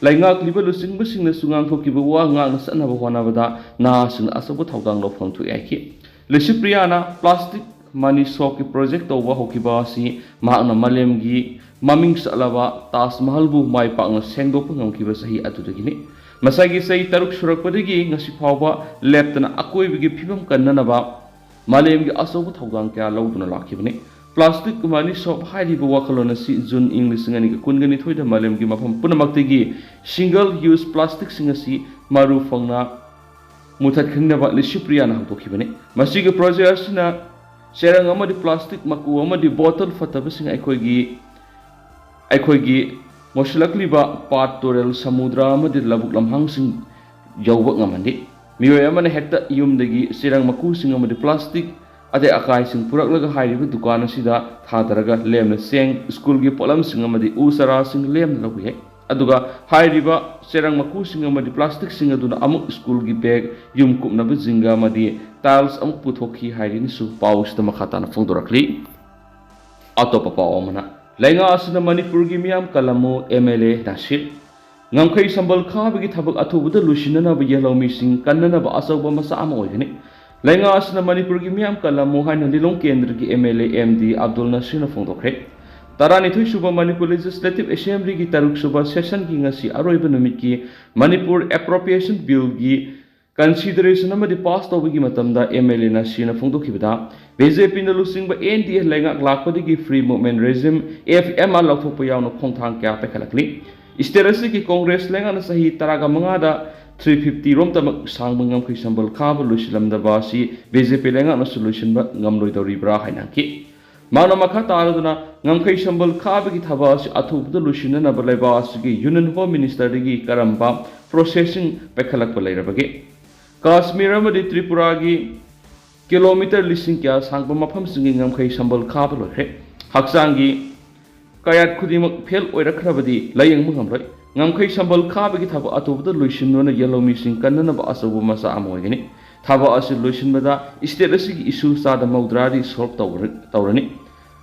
ꯂꯩꯉꯥꯛꯂꯤꯕ ꯂꯨꯆꯤꯡꯕꯁꯤꯡꯅꯁꯨ ꯉꯥꯡꯊꯣꯛꯈꯤꯕ ꯋꯥ ꯉꯥꯛꯅ ꯆꯠꯅꯕ ꯍꯣꯠꯅꯕꯗ ꯅꯍꯥꯁꯤꯡꯅ ꯑꯆꯧꯕ ꯊꯧꯗꯥꯡ ꯂꯧꯐꯝ ꯊꯣꯛꯏ ꯍꯥꯏꯈꯤ꯫ ꯂꯤꯁꯤꯄ꯭ꯔꯤꯌꯥꯅ plastic money shopꯀꯤ project ꯇꯧꯕ ꯍꯧꯈꯤꯕ ꯑꯁꯤ ꯃꯍꯥꯛꯅ ꯃꯥꯂꯦꯝꯒꯤ ꯃꯃꯤꯡ ꯆꯠꯂꯕ ꯇꯥꯖ ꯃꯍꯜꯕꯨ ꯃꯥꯏ ꯄꯥꯛꯅ ꯁꯦꯡꯗꯣꯛꯄ ꯉꯝꯈꯤꯕ ꯆꯍꯤ ꯑꯗꯨꯗꯒꯤꯅꯤ꯫ ꯃꯁꯥꯒꯤ ꯆꯍꯤ ꯇꯔꯨꯛ ꯁꯨꯔꯛꯄꯗꯒꯤ ꯉꯁꯤ ꯐꯥꯎꯕ ꯂꯦꯞꯇꯅ ꯑꯀꯣꯏꯕꯒꯤ ꯐꯤꯕꯝ ꯀꯟꯅꯅꯕ ꯃꯥꯂꯦꯝꯒꯤ ꯑꯆꯧꯕ ꯊꯧꯗꯥꯡ ꯀꯌꯥ ꯂꯧꯗꯨꯅ ꯂꯥꯛꯈꯤꯕꯅꯤ꯫ Plastic money shop ꯍꯥꯏꯔꯤꯕ ꯋꯥꯈꯜꯂꯣꯟ ꯑꯁꯤ ꯖꯨꯟ ꯏꯪ ꯂꯤꯁꯤꯡ ꯑꯅꯤꯒ ꯀꯨꯟꯒ ꯅꯤꯊꯣꯏꯗ ꯃꯥꯂꯦꯝꯒꯤ ꯃꯐꯝ ꯄꯨꯝꯅꯃꯛꯇꯒꯤ single use plasticꯁꯤꯡ ꯑꯁꯤ ꯃꯔꯨ ꯐꯪꯅ ꯃꯨꯊꯠꯈꯟꯅꯕ ꯂꯤꯁꯤꯄ꯭ꯔꯤꯌꯥꯅ ꯍꯧꯗꯣꯛꯈꯤꯕꯅꯤ꯫ ꯃꯁꯤꯒꯤ project ꯑꯁꯤꯅ ꯆꯦꯔꯪ ꯑꯃꯗꯤ plastic ꯃꯀꯨ ꯑꯃꯗꯤ bottle ꯐꯠꯇꯕꯁꯤꯡ ꯑꯩꯈꯣꯏꯒꯤ ꯑꯩꯈꯣꯏꯒꯤ ꯃꯣꯠꯁꯤꯜꯂꯛꯂꯤꯕ ꯄꯥꯠ, ꯇꯨꯔꯦꯜ, ꯁꯃꯨꯗ꯭ꯔ ꯑꯃꯗꯤ ꯂꯧꯕꯨꯛ ꯂꯝꯍꯥꯡꯁꯤꯡ ꯌꯧꯕ ꯉꯝꯍꯟꯗꯦ꯫ ꯃꯤꯑꯣꯏ ꯑꯃꯅ ꯍꯦꯛꯇ ꯌꯨꯝꯗꯒꯤ ꯆꯦꯔꯪ ꯃꯀꯨꯁꯤꯡ ꯑꯃꯗꯤ plastic ꯑꯇꯦꯛ ꯑꯀꯥꯏꯁꯤꯡ ꯄꯨꯔꯛꯂꯒ ꯍꯥꯏꯔꯤꯕ ꯗꯨꯀꯥꯟ ꯑꯁꯤꯗ ꯊꯥꯗꯔꯒ ꯂꯦꯝꯅ ꯆꯦꯡ, ꯁ꯭ꯀꯨꯜꯒꯤ ꯄꯣꯠꯂꯝꯁꯤꯡ ꯑꯃꯗꯤ ꯎ ꯆꯥꯔꯥꯁꯤꯡ ꯂꯦꯝꯅ ꯂꯧꯕ ꯌꯥꯏ꯫ ꯑꯗꯨꯒ ꯍꯥꯏꯔꯤꯕ ꯆꯦꯔꯪ ꯃꯀꯨꯁꯤꯡ ꯑꯃꯗꯤ plasticꯁꯤꯡ ꯑꯗꯨꯅ ꯑꯃꯨꯛ ꯁ꯭ꯀꯨꯜꯒꯤ bag, ꯌꯨꯝ ꯀꯨꯞꯅꯕ ꯖꯤꯡꯒ ꯑꯃꯗꯤ tiles ꯑꯃꯨꯛ ꯄꯨꯊꯣꯛꯈꯤ ꯍꯥꯏꯔꯤꯅꯁꯨ ꯄꯥꯎꯁꯤꯗ ꯃꯈꯥ ꯇꯥꯅ ꯐꯣꯡꯗꯣꯔꯛꯂꯤ꯫ ꯑꯇꯣꯞꯄ ꯄꯥꯎ ꯑꯃꯅ, ꯂꯩꯉꯥꯛ ꯑꯁꯤꯅ ꯃꯅꯤꯄꯨꯔꯒꯤ ꯃꯤꯌꯥꯝ ꯀꯜꯂꯝꯃꯨ, MLA ꯅꯥꯁꯤꯔ꯫ ꯉꯝꯈꯩ ꯁꯝꯕꯜ ꯈꯥꯕꯒꯤ ꯊꯕꯛ ꯑꯊꯨꯕꯗ ꯂꯣꯏꯁꯤꯟꯅꯅꯕ ꯌꯦꯜꯍꯧꯃꯤꯁꯤꯡ ꯀꯟꯅꯅꯕ ꯑꯆꯧꯕ ꯃꯆꯥꯛ ꯑꯃ ꯑꯣꯏꯒꯅꯤ꯫ ꯂꯩꯉꯥꯛ ꯑꯁꯤꯅ ꯃꯅꯤꯄꯨꯔꯒꯤ ꯃꯤꯌꯥꯝ ꯀꯜꯂꯝꯃꯨ ꯍꯥꯏꯅ ꯂꯤꯂꯣꯡ ꯀꯦꯟꯗ꯭ꯔꯒꯤ MLA MD ꯑꯕꯗꯨꯜ ꯅꯁꯤꯔꯅ ꯐꯣꯡꯗꯣꯛꯈ꯭ꯔꯦ꯫ ꯇꯔꯥꯅꯤꯊꯣꯏ ꯁꯨꯕ ꯃꯅꯤꯄꯨꯔ Legislative Assemblyꯒꯤ ꯇꯔꯨꯛ ꯁꯨꯕ sessionꯒꯤ ꯉꯁꯤ ꯑꯔꯣꯏꯕ ꯅꯨꯃꯤꯠꯀꯤ ꯃꯅꯤꯄꯨꯔ Appropriation Billꯒꯤ consideration ꯑꯃꯗꯤ pass ꯇꯧꯕꯒꯤ ꯃꯇꯝꯗ MLA ꯅꯁꯤꯔꯅ ꯐꯣꯡꯗꯣꯛꯈꯤꯕꯗ, BJPꯅ ꯂꯨꯆꯤꯡꯕ NDA ꯂꯩꯉꯥꯛ ꯂꯥꯛꯄꯗꯒꯤ Free Movement Regime, FMR ꯂꯧꯊꯣꯛꯄ ꯌꯥꯎꯅ ꯈꯣꯡꯊꯥꯡ ꯀꯌꯥ ꯄꯥꯏꯈꯠꯂꯛꯂꯤ꯫ State ꯑꯁꯤꯒꯤ Congress ꯂꯩꯉꯥꯛꯅ ꯆꯍꯤ ꯇꯔꯥꯒ ꯃꯉꯥꯗ three fifty ꯔꯣꯝꯇꯃꯛ ꯁꯥꯡꯕ ꯉꯝꯈꯩ ꯁꯝꯕꯜ ꯈꯥꯕ ꯂꯣꯏꯁꯤꯜꯂꯝꯗꯕ ꯑꯁꯤ BJP ꯂꯩꯉꯥꯛꯅꯁꯨ ꯂꯣꯏꯁꯤꯟꯕ ꯉꯝꯂꯣꯏꯗꯧꯔꯤꯕ꯭ꯔꯥ ꯍꯥꯏꯅ ꯍꯪꯈꯤ꯫ ꯃꯍꯥꯛꯅ ꯃꯈꯥ ꯇꯥꯔꯗꯨꯅ ꯉꯝꯈꯩ ꯁꯝꯕꯜ ꯈꯥꯕꯒꯤ ꯊꯕꯛ ꯑꯁꯤ ꯑꯊꯨꯕꯗ ꯂꯣꯏꯁꯤꯟꯅꯅꯕ ꯂꯩꯕꯥꯛ ꯑꯁꯤꯒꯤ Union Home Ministerꯗꯒꯤ ꯀꯔꯝꯕ processꯁꯤꯡ ꯄꯥꯏꯈꯠꯂꯛꯄ ꯂꯩꯔꯕꯒꯦ? ꯀꯥꯁꯃꯤꯔ ꯑꯃꯗꯤ ꯇ꯭ꯔꯤꯄꯨꯔꯥꯒꯤ ꯀꯤꯂꯣꯃꯤꯇꯔ ꯂꯤꯁꯤꯡ ꯀꯌꯥ ꯁꯥꯡꯕ ꯃꯐꯝꯁꯤꯡꯒꯤ ꯉꯝꯈꯩ ꯁꯝꯕꯜ ꯈꯥꯕ ꯂꯣꯏꯈ꯭ꯔꯦ꯫ ꯍꯛꯆꯥꯡꯒꯤ ꯀꯌꯥꯠ ꯈꯨꯗꯤꯡꯃꯛ fail ꯑꯣꯏꯔꯛꯈ꯭ꯔꯕꯗꯤ ꯂꯥꯌꯦꯡꯕ ꯉꯝꯂꯣꯏ꯫ ꯉꯝꯈꯩ ꯁꯝꯕꯜ ꯈꯥꯕꯒꯤ ꯊꯕꯛ ꯑꯊꯨꯕꯗ ꯂꯣꯏꯁꯤꯟꯗꯨꯅ ꯌꯦꯜꯍꯧꯃꯤꯁꯤꯡ ꯀꯟꯅꯅꯕ ꯑꯆꯧꯕ ꯃꯆꯥꯛ ꯑꯃ ꯑꯣꯏꯒꯅꯤ꯫ ꯊꯕꯛ ꯑꯁꯤ ꯂꯣꯏꯁꯤꯟꯕꯗ state ꯑꯁꯤꯒꯤ issue ꯆꯥꯗ ꯃꯧꯗ꯭ꯔꯥꯗꯤ solve ꯇꯧꯔ-, ꯇꯧꯔꯅꯤ꯫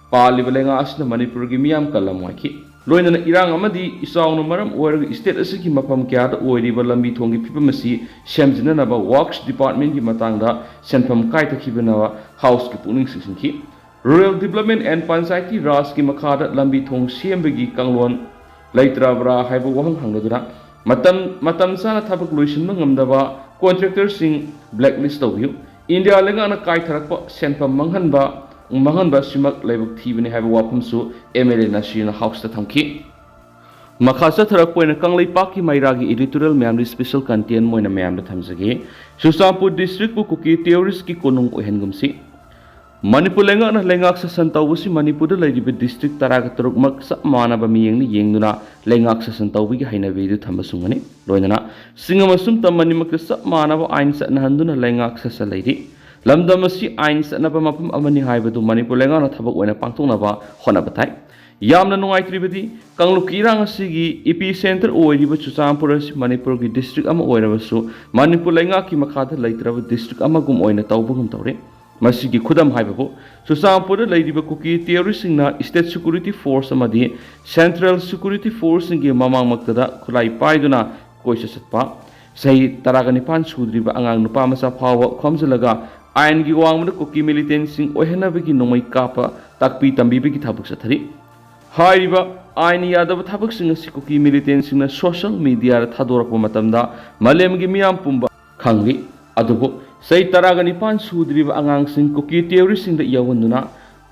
ꯄꯥꯜꯂꯤꯕ ꯂꯩꯉꯥꯛ ꯑꯁꯤꯅ ꯃꯅꯤꯄꯨꯔꯒꯤ ꯃꯤꯌꯥꯝ ꯀꯜꯂꯝꯃꯣꯏꯈꯤ꯫ ꯂꯣꯏꯅꯅ ꯏꯔꯥꯡ ꯑꯃꯗꯤ ꯏꯆꯥꯎꯅ ꯃꯔꯝ ꯑꯣꯏꯔꯒ state ꯑꯁꯤꯒꯤ ꯃꯐꯝ ꯀꯌꯥꯗ ꯑꯣꯏꯔꯤꯕ ꯂꯝꯕꯤ ꯊꯣꯡꯒꯤ ꯐꯤꯕꯝ ꯑꯁꯤ ꯁꯦꯝꯖꯤꯟꯅꯅꯕ Works Departmentꯀꯤ ꯃꯇꯥꯡꯗ ꯁꯦꯟꯐꯝ ꯀꯥꯏꯊꯈꯤꯕꯅ Houseꯀꯤ ꯄꯨꯛꯅꯤꯡ ꯆꯤꯡꯁꯤꯟꯈꯤ꯫ Rural Development and Panchayati Rajꯀꯤ ꯃꯈꯥꯗ ꯂꯝꯕꯤ ꯊꯣꯡ ꯁꯦꯝꯕꯒꯤ ꯀꯥꯡꯂꯣꯟ ꯂꯩꯇ꯭ꯔꯕ꯭ꯔꯥ ꯍꯥꯏꯕ ꯋꯥꯍꯪ ꯍꯪꯂꯗꯨꯅ, ꯃꯇꯝ, ꯃꯇꯝ ꯆꯥꯅ ꯊꯕꯛ ꯂꯣꯏꯁꯤꯟꯕ ꯉꯝꯗꯕ contractorꯁꯤꯡ blacklist ꯇꯧꯕꯤꯌꯨ꯫ ꯏꯟꯗꯤꯌꯥ ꯂꯩꯉꯥꯛꯅ ꯀꯥꯏꯊꯔꯛꯄ ꯁꯦꯟꯐꯝ ꯃꯥꯡꯍꯟꯕ, ꯃꯥꯡꯍꯟꯕ ꯑꯁꯤꯃꯛ ꯂꯥꯏꯕꯛ ꯊꯤꯕꯅꯤ ꯍꯥꯏꯕ ꯋꯥꯐꯝꯁꯨ MLA ꯅꯁꯤꯔꯅ Houseꯇ ꯊꯝꯈꯤ꯫ ꯃꯈꯥ ꯆꯠꯊꯔꯛꯄ ꯑꯣꯏꯅ ꯀꯪꯂꯩꯄꯥꯛꯀꯤ ꯃꯩꯔꯥꯒꯤ editorial ꯃꯌꯥꯝꯗꯤ special content ꯑꯣꯏꯅ ꯃꯌꯥꯝꯗ ꯊꯝꯖꯒꯦ꯫ ꯆꯨꯔꯆꯥꯟꯄꯨꯔ districtꯄꯨ ꯀꯨꯀꯤ terroristꯀꯤ ꯀꯣꯅꯨꯡ ꯑꯣꯏꯍꯟꯒꯨꯝꯁꯤ꯫ ꯃꯅꯤꯄꯨꯔ ꯂꯩꯉꯥꯛꯅ ꯂꯩꯉꯥꯛ ꯁꯥꯁꯟ ꯇꯧꯕꯁꯤ ꯃꯅꯤꯄꯨꯔꯗ ꯂꯩꯔꯤꯕ district ꯇꯔꯥꯒ ꯇꯔꯨꯛꯃꯛ ꯆꯞ ꯃꯥꯟꯅꯕ ꯃꯤꯠꯌꯦꯡꯅ ꯌꯦꯡꯗꯨꯅ ꯂꯩꯉꯥꯛ ꯁꯥꯁꯟ ꯇꯧꯕꯒꯤ ꯍꯩꯅꯕꯤ ꯑꯗꯨ ꯊꯝꯕ ꯆꯨꯝꯒꯅꯤ꯫ ꯂꯣꯏꯅꯅ ꯆꯤꯡ ꯑꯃꯁꯨꯡ ꯇꯝ ꯑꯅꯤꯃꯛꯇ ꯆꯞ ꯃꯥꯟꯅꯕ ꯑꯥꯏꯟ ꯆꯠꯅꯍꯟꯗꯨꯅ ꯂꯩꯉꯥꯛ ꯁꯥꯁꯟ ꯂꯩꯔꯤ꯫ ꯂꯝꯗꯝ ꯑꯁꯤ ꯑꯥꯏꯟ ꯆꯠꯅꯕ ꯃꯐꯝ ꯑꯃꯅꯤ ꯍꯥꯏꯕꯗꯨ ꯃꯅꯤꯄꯨꯔ ꯂꯩꯉꯥꯛꯅ ꯊꯕꯛ ꯑꯣꯏꯅ ꯄꯥꯡꯊꯣꯛꯅꯕ ꯍꯣꯠꯅꯕ ꯇꯥꯏ꯫ ꯌꯥꯝꯅ ꯅꯨꯡꯉꯥꯏꯇ꯭ꯔꯤꯕꯗꯤ, ꯀꯥꯡꯂꯨꯞꯀꯤ ꯏꯔꯥꯡ ꯑꯁꯤꯒꯤ epicentre ꯑꯣꯏꯔꯤꯕ ꯆꯨꯔꯆꯥꯟꯄꯨꯔ ꯑꯁꯤ ꯃꯅꯤꯄꯨꯔꯒꯤ district ꯑꯃ ꯑꯣꯏꯔꯕꯁꯨ, ꯃꯅꯤꯄꯨꯔ ꯂꯩꯉꯥꯛꯀꯤ ꯃꯈꯥꯗ ꯂꯩꯇ꯭ꯔꯕ district ꯑꯃꯒꯨꯝ ꯑꯣꯏꯅ ꯇꯧꯕꯒꯨꯝ ꯇꯧꯔꯦ꯫ ꯃꯁꯤꯒꯤ ꯈꯨꯗꯝ ꯍꯥꯏꯕꯕꯨ, ꯆꯨꯔꯆꯥꯟꯄꯨꯔꯗ ꯂꯩꯔꯤꯕ ꯀꯨꯀꯤ terroristꯁꯤꯡꯅ state security force ꯑꯃꯗꯤ central security forceꯁꯤꯡꯒꯤ ꯃꯃꯥꯡꯃꯛꯇꯗ ꯈꯨꯠꯂꯥꯏ ꯄꯥꯏꯗꯨꯅ ꯀꯣꯏꯆꯠ ꯆꯠꯄ, ꯆꯍꯤ ꯇꯔꯥꯒ ꯅꯤꯄꯥꯟ ꯁꯨꯗ꯭ꯔꯤꯕ ꯑꯉꯥꯡ ꯅꯨꯄꯥ ꯃꯆꯥ ꯐꯥꯎꯕ ꯈꯣꯝꯖꯤꯜꯂꯒ ꯑꯥꯏꯟꯒꯤ ꯋꯥꯡꯃꯗ ꯀꯨꯀꯤ militantꯁꯤꯡ ꯑꯣꯏꯍꯟꯅꯕꯒꯤ ꯅꯣꯡꯃꯩ ꯀꯥꯞꯄ ꯇꯥꯛꯄꯤ ꯇꯝꯕꯤꯕꯒꯤ ꯊꯕꯛ ꯆꯠꯊꯔꯤ꯫ ꯍꯥꯏꯔꯤꯕ ꯑꯥꯏꯟ ꯌꯥꯗꯕ ꯊꯕꯛꯁꯤꯡ ꯑꯁꯤ ꯀꯨꯀꯤ militantꯁꯤꯡꯅ social mediaꯗ ꯊꯥꯗꯣꯔꯛꯄ ꯃꯇꯝꯗ ꯃꯥꯂꯦꯝꯒꯤ ꯃꯤꯌꯥꯝ ꯄꯨꯝꯕ ꯈꯪꯂꯤ꯫ ꯑꯗꯨꯕꯨ ꯆꯍꯤ ꯇꯔꯥꯒ ꯅꯤꯄꯥꯟ ꯁꯨꯗ꯭ꯔꯤꯕ ꯑꯉꯥꯡꯁꯤꯡ ꯀꯨꯀꯤ terroristꯁꯤꯡꯗ ꯌꯥꯎꯍꯟꯗꯨꯅ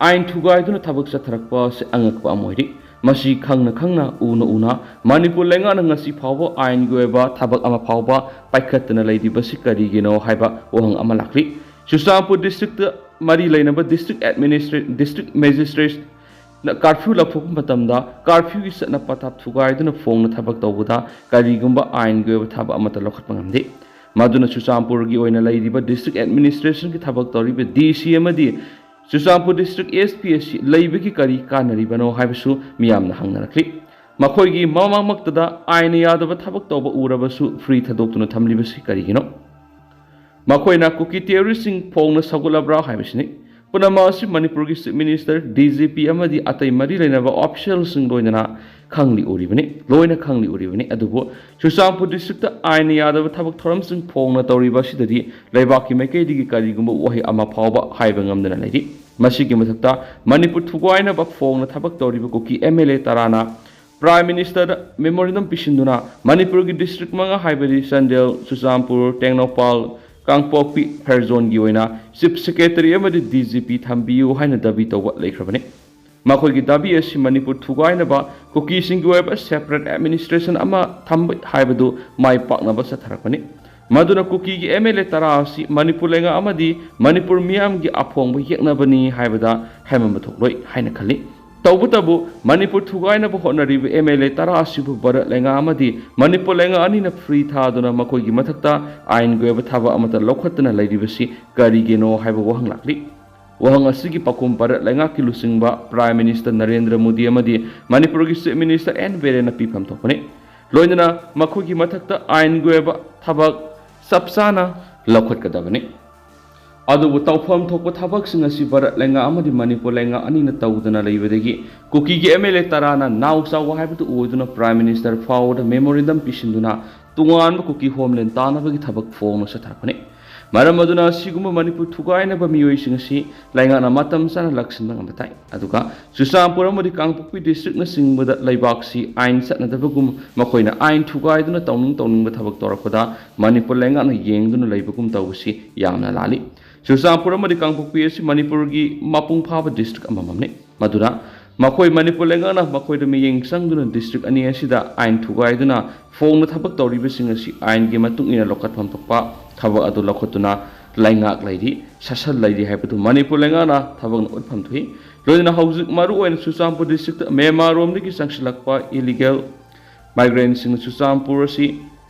ꯑꯥꯏꯟ ꯊꯨꯒꯥꯏꯗꯨꯅ ꯊꯕꯛ ꯆꯠꯊꯔꯛꯄ ꯑꯁꯤ ꯑꯉꯛꯄ ꯑꯃ ꯑꯣꯏꯔꯤ꯫ ꯃꯁꯤ ꯈꯪꯅ ꯈꯪꯅ, ꯎꯅ ꯎꯅ ꯃꯅꯤꯄꯨꯔ ꯂꯩꯉꯥꯛꯅ ꯉꯁꯤ ꯐꯥꯎꯕ ꯑꯥꯏꯟꯒꯤ ꯑꯣꯏꯕ ꯊꯕꯛ ꯑꯃ ꯐꯥꯎꯕ ꯄꯥꯏꯈꯠꯇꯅ ꯂꯩꯔꯤꯕꯁꯤ ꯀꯔꯤꯒꯤꯅꯣ ꯍꯥꯏꯕ ꯋꯥꯍꯪ ꯑꯃ ꯂꯥꯛꯂꯤ꯫ ꯆꯨꯔꯆꯥꯟꯄꯨꯔ districtꯇ ꯃꯔꯤ ꯂꯩꯅꯕ district administra-, district magistrateꯅ curfew ꯂꯥꯎꯊꯣꯛꯄ ꯃꯇꯝꯗ curfewꯒꯤ ꯆꯠꯅ ꯄꯊꯥꯞ ꯊꯨꯒꯥꯏꯗꯨꯅ ꯐꯣꯡꯅ ꯊꯕꯛ ꯇꯧꯕꯗ ꯀꯔꯤꯒꯨꯝꯕ ꯑꯥꯏꯟꯒꯤ ꯑꯣꯏꯕ ꯊꯕꯛ ꯑꯃꯠꯇ ꯂꯧꯈꯠꯄ ꯉꯝꯗꯦ꯫ ꯃꯗꯨꯅ ꯆꯨꯔꯆꯥꯟꯄꯨꯔꯒꯤ ꯑꯣꯏꯅ ꯂꯩꯔꯤꯕ district administrationꯒꯤ ꯊꯕꯛ ꯇꯧꯔꯤꯕ DC ꯑꯃꯗꯤ ꯆꯨꯔꯆꯥꯟꯄꯨꯔ district SP ꯑꯁꯤ ꯂꯩꯕꯒꯤ ꯀꯔꯤ ꯀꯥꯟꯅꯔꯤꯕꯅꯣ ꯍꯥꯏꯕꯁꯨ ꯃꯤꯌꯥꯝꯅ ꯍꯪꯅꯔꯛꯂꯤ꯫ ꯃꯈꯣꯏꯒꯤ ꯃꯃꯥꯡꯃꯛꯇꯗ ꯑꯥꯏꯟꯅ ꯌꯥꯗꯕ ꯊꯕꯛ ꯇꯧꯕ ꯎꯔꯕꯁꯨ free ꯊꯥꯗꯣꯛꯇꯨꯅ ꯊꯝꯂꯤꯕꯁꯤ ꯀꯔꯤꯒꯤꯅꯣ? ꯃꯈꯣꯏꯅ ꯀꯨꯀꯤ terroristꯁꯤꯡ ꯐꯣꯡꯅ ꯁꯧꯒꯠꯂꯕ꯭ꯔꯥ ꯍꯥꯏꯕꯁꯤꯅꯤ꯫ ꯄꯨꯝꯅꯃꯛ ꯑꯁꯤ ꯃꯅꯤꯄꯨꯔꯒꯤ Chief Minister, D G P ꯑꯃꯗꯤ ꯑꯇꯩ ꯃꯔꯤ ꯂꯩꯅꯕ officialꯁꯤꯡ ꯂꯣꯏꯅꯅ ꯈꯪꯂꯤ ꯎꯔꯤꯕꯅꯤ, ꯂꯣꯏꯅ ꯈꯪꯂꯤ ꯎꯔꯤꯕꯅꯤ꯫ ꯑꯗꯨꯕꯨ ꯆꯨꯔꯆꯥꯟꯄꯨꯔ districtꯇ ꯑꯥꯏꯟꯅ ꯌꯥꯗꯕ ꯊꯕꯛ ꯊꯧꯔꯝꯁꯤꯡ ꯐꯣꯡꯅ ꯇꯧꯔꯤꯕ ꯑꯁꯤꯗꯗꯤ ꯂꯩꯕꯥꯛꯀꯤ ꯃꯥꯏꯀꯩꯗꯒꯤ ꯀꯔꯤꯒꯨꯝꯕ ꯋꯥꯍꯩ ꯑꯃ ꯐꯥꯎꯕ ꯍꯥꯏꯕ ꯉꯝꯗꯅ ꯂꯩꯔꯤ꯫ ꯃꯁꯤꯒꯤ ꯃꯊꯛꯇ ꯃꯅꯤꯄꯨꯔ ꯊꯨꯒꯥꯏꯅꯕ ꯐꯣꯡꯅ ꯊꯕꯛ ꯇꯧꯔꯤꯕ ꯀꯨꯀꯤ M L A ꯇꯔꯥꯅ Prime Ministerꯗ memorandum ꯄꯤꯁꯤꯟꯗꯨꯅ ꯃꯅꯤꯄꯨꯔꯒꯤ district ꯃꯉꯥ ꯍꯥꯏꯕꯗꯤ ꯆꯥꯟꯗꯦꯜ, ꯆꯨꯔꯆꯥꯟꯄꯨꯔ, ꯇꯦꯡꯅꯧꯄꯥꯜ, ꯀꯥꯡꯄꯣꯛꯄꯤ, ꯐꯦꯔꯖꯣꯟꯒꯤ ꯑꯣꯏꯅ Chief Secretary ꯑꯃꯗꯤ D G P ꯊꯝꯕꯤꯌꯨ ꯍꯥꯏꯅ ꯗꯥꯕꯤ ꯇꯧꯕ ꯂꯩꯈ꯭ꯔꯕꯅꯤ꯫ ꯃꯈꯣꯏꯒꯤ ꯗꯥꯕꯤ ꯑꯁꯤ ꯃꯅꯤꯄꯨꯔ ꯊꯨꯒꯥꯏꯅꯕ, ꯀꯨꯀꯤꯁꯤꯡꯒꯤ ꯑꯣꯏꯕ separate administration ꯑꯃ ꯊꯝꯕ ꯍꯥꯏꯕꯗꯨ ꯃꯥꯏ ꯄꯥꯛꯅꯕ ꯆꯠꯊꯔꯛꯄꯅꯤ꯫ ꯃꯗꯨꯅ ꯀꯨꯀꯤꯒꯤ M L A ꯇꯔꯥ ꯑꯁꯤ ꯃꯅꯤꯄꯨꯔ ꯂꯩꯉꯥꯛ ꯑꯃꯗꯤ ꯃꯅꯤꯄꯨꯔ ꯃꯤꯌꯥꯝꯒꯤ ꯑꯐꯣꯡꯕ ꯌꯦꯛꯅꯕꯅꯤ ꯍꯥꯏꯕꯗ ꯍꯥꯏꯃꯟꯕ ꯊꯣꯛꯂꯣꯏ ꯍꯥꯏꯅ ꯈꯜꯂꯤ꯫ ꯇꯧꯕꯇꯕꯨ ꯃꯅꯤꯄꯨꯔ ꯊꯨꯒꯥꯏꯅꯕ ꯍꯣꯠꯅꯔꯤꯕ M L A ꯇꯔꯥ ꯑꯁꯤꯕꯨ ꯚꯥꯔꯠ ꯂꯩꯉꯥꯛ ꯑꯃꯗꯤ ꯃꯅꯤꯄꯨꯔ ꯂꯩꯉꯥꯛ ꯑꯅꯤꯅ free ꯊꯥꯗꯨꯅ ꯃꯈꯣꯏꯒꯤ ꯃꯊꯛꯇ ꯑꯥꯏꯟꯒꯤ ꯑꯣꯏꯕ ꯊꯕꯛ ꯑꯃꯠꯇ ꯂꯧꯈꯠꯇꯅ ꯂꯩꯔꯤꯕꯁꯤ ꯀꯔꯤꯒꯤꯅꯣ ꯍꯥꯏꯕ ꯋꯥꯍꯪ ꯂꯥꯛꯂꯤ꯫ ꯋꯥꯍꯪ ꯑꯁꯤꯒꯤ ꯄꯥꯎꯈꯨꯝ ꯚꯥꯔꯠ ꯂꯩꯉꯥꯛꯀꯤ ꯂꯨꯆꯤꯡꯕ Prime Minister ꯅꯔꯦꯟꯗ꯭ꯔ ꯃꯣꯗꯤ ꯑꯃꯗꯤ ꯃꯅꯤꯄꯨꯔꯒꯤ Chief Minister N ꯕꯤꯔꯦꯟꯅ ꯄꯤꯐꯝ ꯊꯣꯛꯄꯅꯤ꯫ ꯂꯣꯏꯅꯅ ꯃꯈꯣꯏꯒꯤ ꯃꯊꯛꯇ ꯑꯥꯏꯟꯒꯤ ꯑꯣꯏꯕ ꯊꯕꯛ ꯆꯞ ꯆꯥꯅ ꯂꯧꯈꯠꯀꯗꯕꯅꯤ꯫ ꯑꯗꯨꯕꯨ ꯇꯧꯐꯝ ꯊꯣꯛꯄ ꯊꯕꯛꯁꯤꯡ ꯑꯁꯤ ꯚꯥꯔꯠ ꯂꯩꯉꯥꯛ ꯑꯃꯗꯤ ꯃꯅꯤꯄꯨꯔ ꯂꯩꯉꯥꯛ ꯑꯅꯤꯅ ꯇꯧꯗꯅ ꯂꯩꯕꯗꯒꯤ ꯀꯨꯀꯤꯒꯤ M L A ꯇꯔꯥꯅ ꯅꯥꯎ ꯆꯥꯎꯕ ꯍꯥꯏꯕꯗꯨ ꯑꯣꯏꯗꯨꯅ Prime Minister ꯐꯥꯎꯕꯗ memorandum ꯄꯤꯁꯤꯟꯗꯨꯅ ꯇꯣꯉꯥꯟꯕ ꯀꯨꯀꯤ homeland ꯇꯥꯅꯕꯒꯤ ꯊꯕꯛ ꯐꯣꯡꯅ ꯆꯠꯊꯔꯛꯄꯅꯤ꯫ ꯃꯔꯝ ꯑꯗꯨꯅ ꯑꯁꯤꯒꯨꯝꯕ ꯃꯅꯤꯄꯨꯔ ꯊꯨꯒꯥꯏꯅꯕ ꯃꯤꯑꯣꯏꯁꯤꯡ ꯑꯁꯤ ꯂꯩꯉꯥꯛꯅ ꯃꯇꯝ ꯆꯥꯅ ꯂꯥꯛꯁꯤꯟꯕ ꯉꯝꯕ ꯇꯥꯏ꯫ ꯑꯗꯨꯒ ꯆꯨꯔꯆꯥꯟꯄꯨꯔ ꯑꯃꯗꯤ ꯀꯥꯡꯄꯣꯛꯄꯤ districtꯅꯆꯤꯡꯕꯗ ꯂꯩꯕꯥꯛꯁꯤ ꯑꯥꯏꯟ ꯆꯠꯅꯗꯕꯒꯨꯝ ꯃꯈꯣꯏꯅ ꯑꯥꯏꯟ ꯊꯨꯒꯥꯏꯗꯨꯅ ꯇꯧꯅꯤꯡ ꯇꯧꯅꯤꯡꯕ ꯊꯕꯛ ꯇꯧꯔꯛꯄꯗ ꯃꯅꯤꯄꯨꯔ ꯂꯩꯉꯥꯛꯅ ꯌꯦꯡꯗꯨꯅ ꯂꯩꯕꯒꯨꯝ ꯇꯧꯕꯁꯤ ꯌꯥꯝꯅ ꯂꯥꯜꯂꯤ꯫ ꯆꯨꯔꯆꯥꯟꯄꯨꯔ ꯑꯃꯗꯤ ꯀꯥꯡꯄꯣꯛꯄꯤ ꯑꯁꯤ ꯃꯅꯤꯄꯨꯔꯒꯤ ꯃꯄꯨꯡ ꯐꯥꯕ district ꯑꯃꯃꯝꯅꯤ꯫ ꯃꯗꯨꯅ ꯃꯈꯣꯏ ꯃꯅꯤꯄꯨꯔ ꯂꯩꯉꯥꯛꯅ ꯃꯈꯣꯏꯗ ꯃꯤꯠꯌꯦꯡ ꯆꯪꯗꯨꯅ district ꯑꯅꯤ ꯑꯁꯤꯗ ꯑꯥꯏꯟ ꯊꯨꯒꯥꯏꯗꯨꯅ ꯐꯣꯡꯅ ꯊꯕꯛ ꯇꯧꯔꯤꯕꯁꯤꯡ ꯑꯁꯤ ꯑꯥꯏꯟꯒꯤ ꯃꯇꯨꯡ ꯏꯟꯅ ꯂꯧꯈꯠꯐꯝ ꯊꯣꯛꯄ ꯊꯕꯛ ꯑꯗꯨ ꯂꯧꯈꯠꯇꯨꯅ ꯂꯩꯉꯥꯛ ꯂꯩꯔꯤ, ꯁꯥꯁꯟ ꯂꯩꯔꯤ ꯍꯥꯏꯕꯗꯨ ꯃꯅꯤꯄꯨꯔ ꯂꯩꯉꯥꯛꯅ ꯊꯕꯛꯅ ꯎꯠꯐꯝ ꯊꯣꯛꯏ꯫ ꯂꯣꯏꯅꯅ ꯍꯧꯖꯤꯛ ꯃꯔꯨꯑꯣꯏꯅ ꯆꯨꯔꯆꯥꯟꯄꯨꯔ districtꯇ ꯃ꯭ꯌꯥꯟꯃꯥꯔ ꯔꯣꯝꯗꯒꯤ ꯆꯪꯁꯤꯜꯂꯛꯄ illegal migrantꯁꯤꯡꯅ ꯆꯨꯔꯆꯥꯟꯄꯨꯔ ꯑꯁꯤ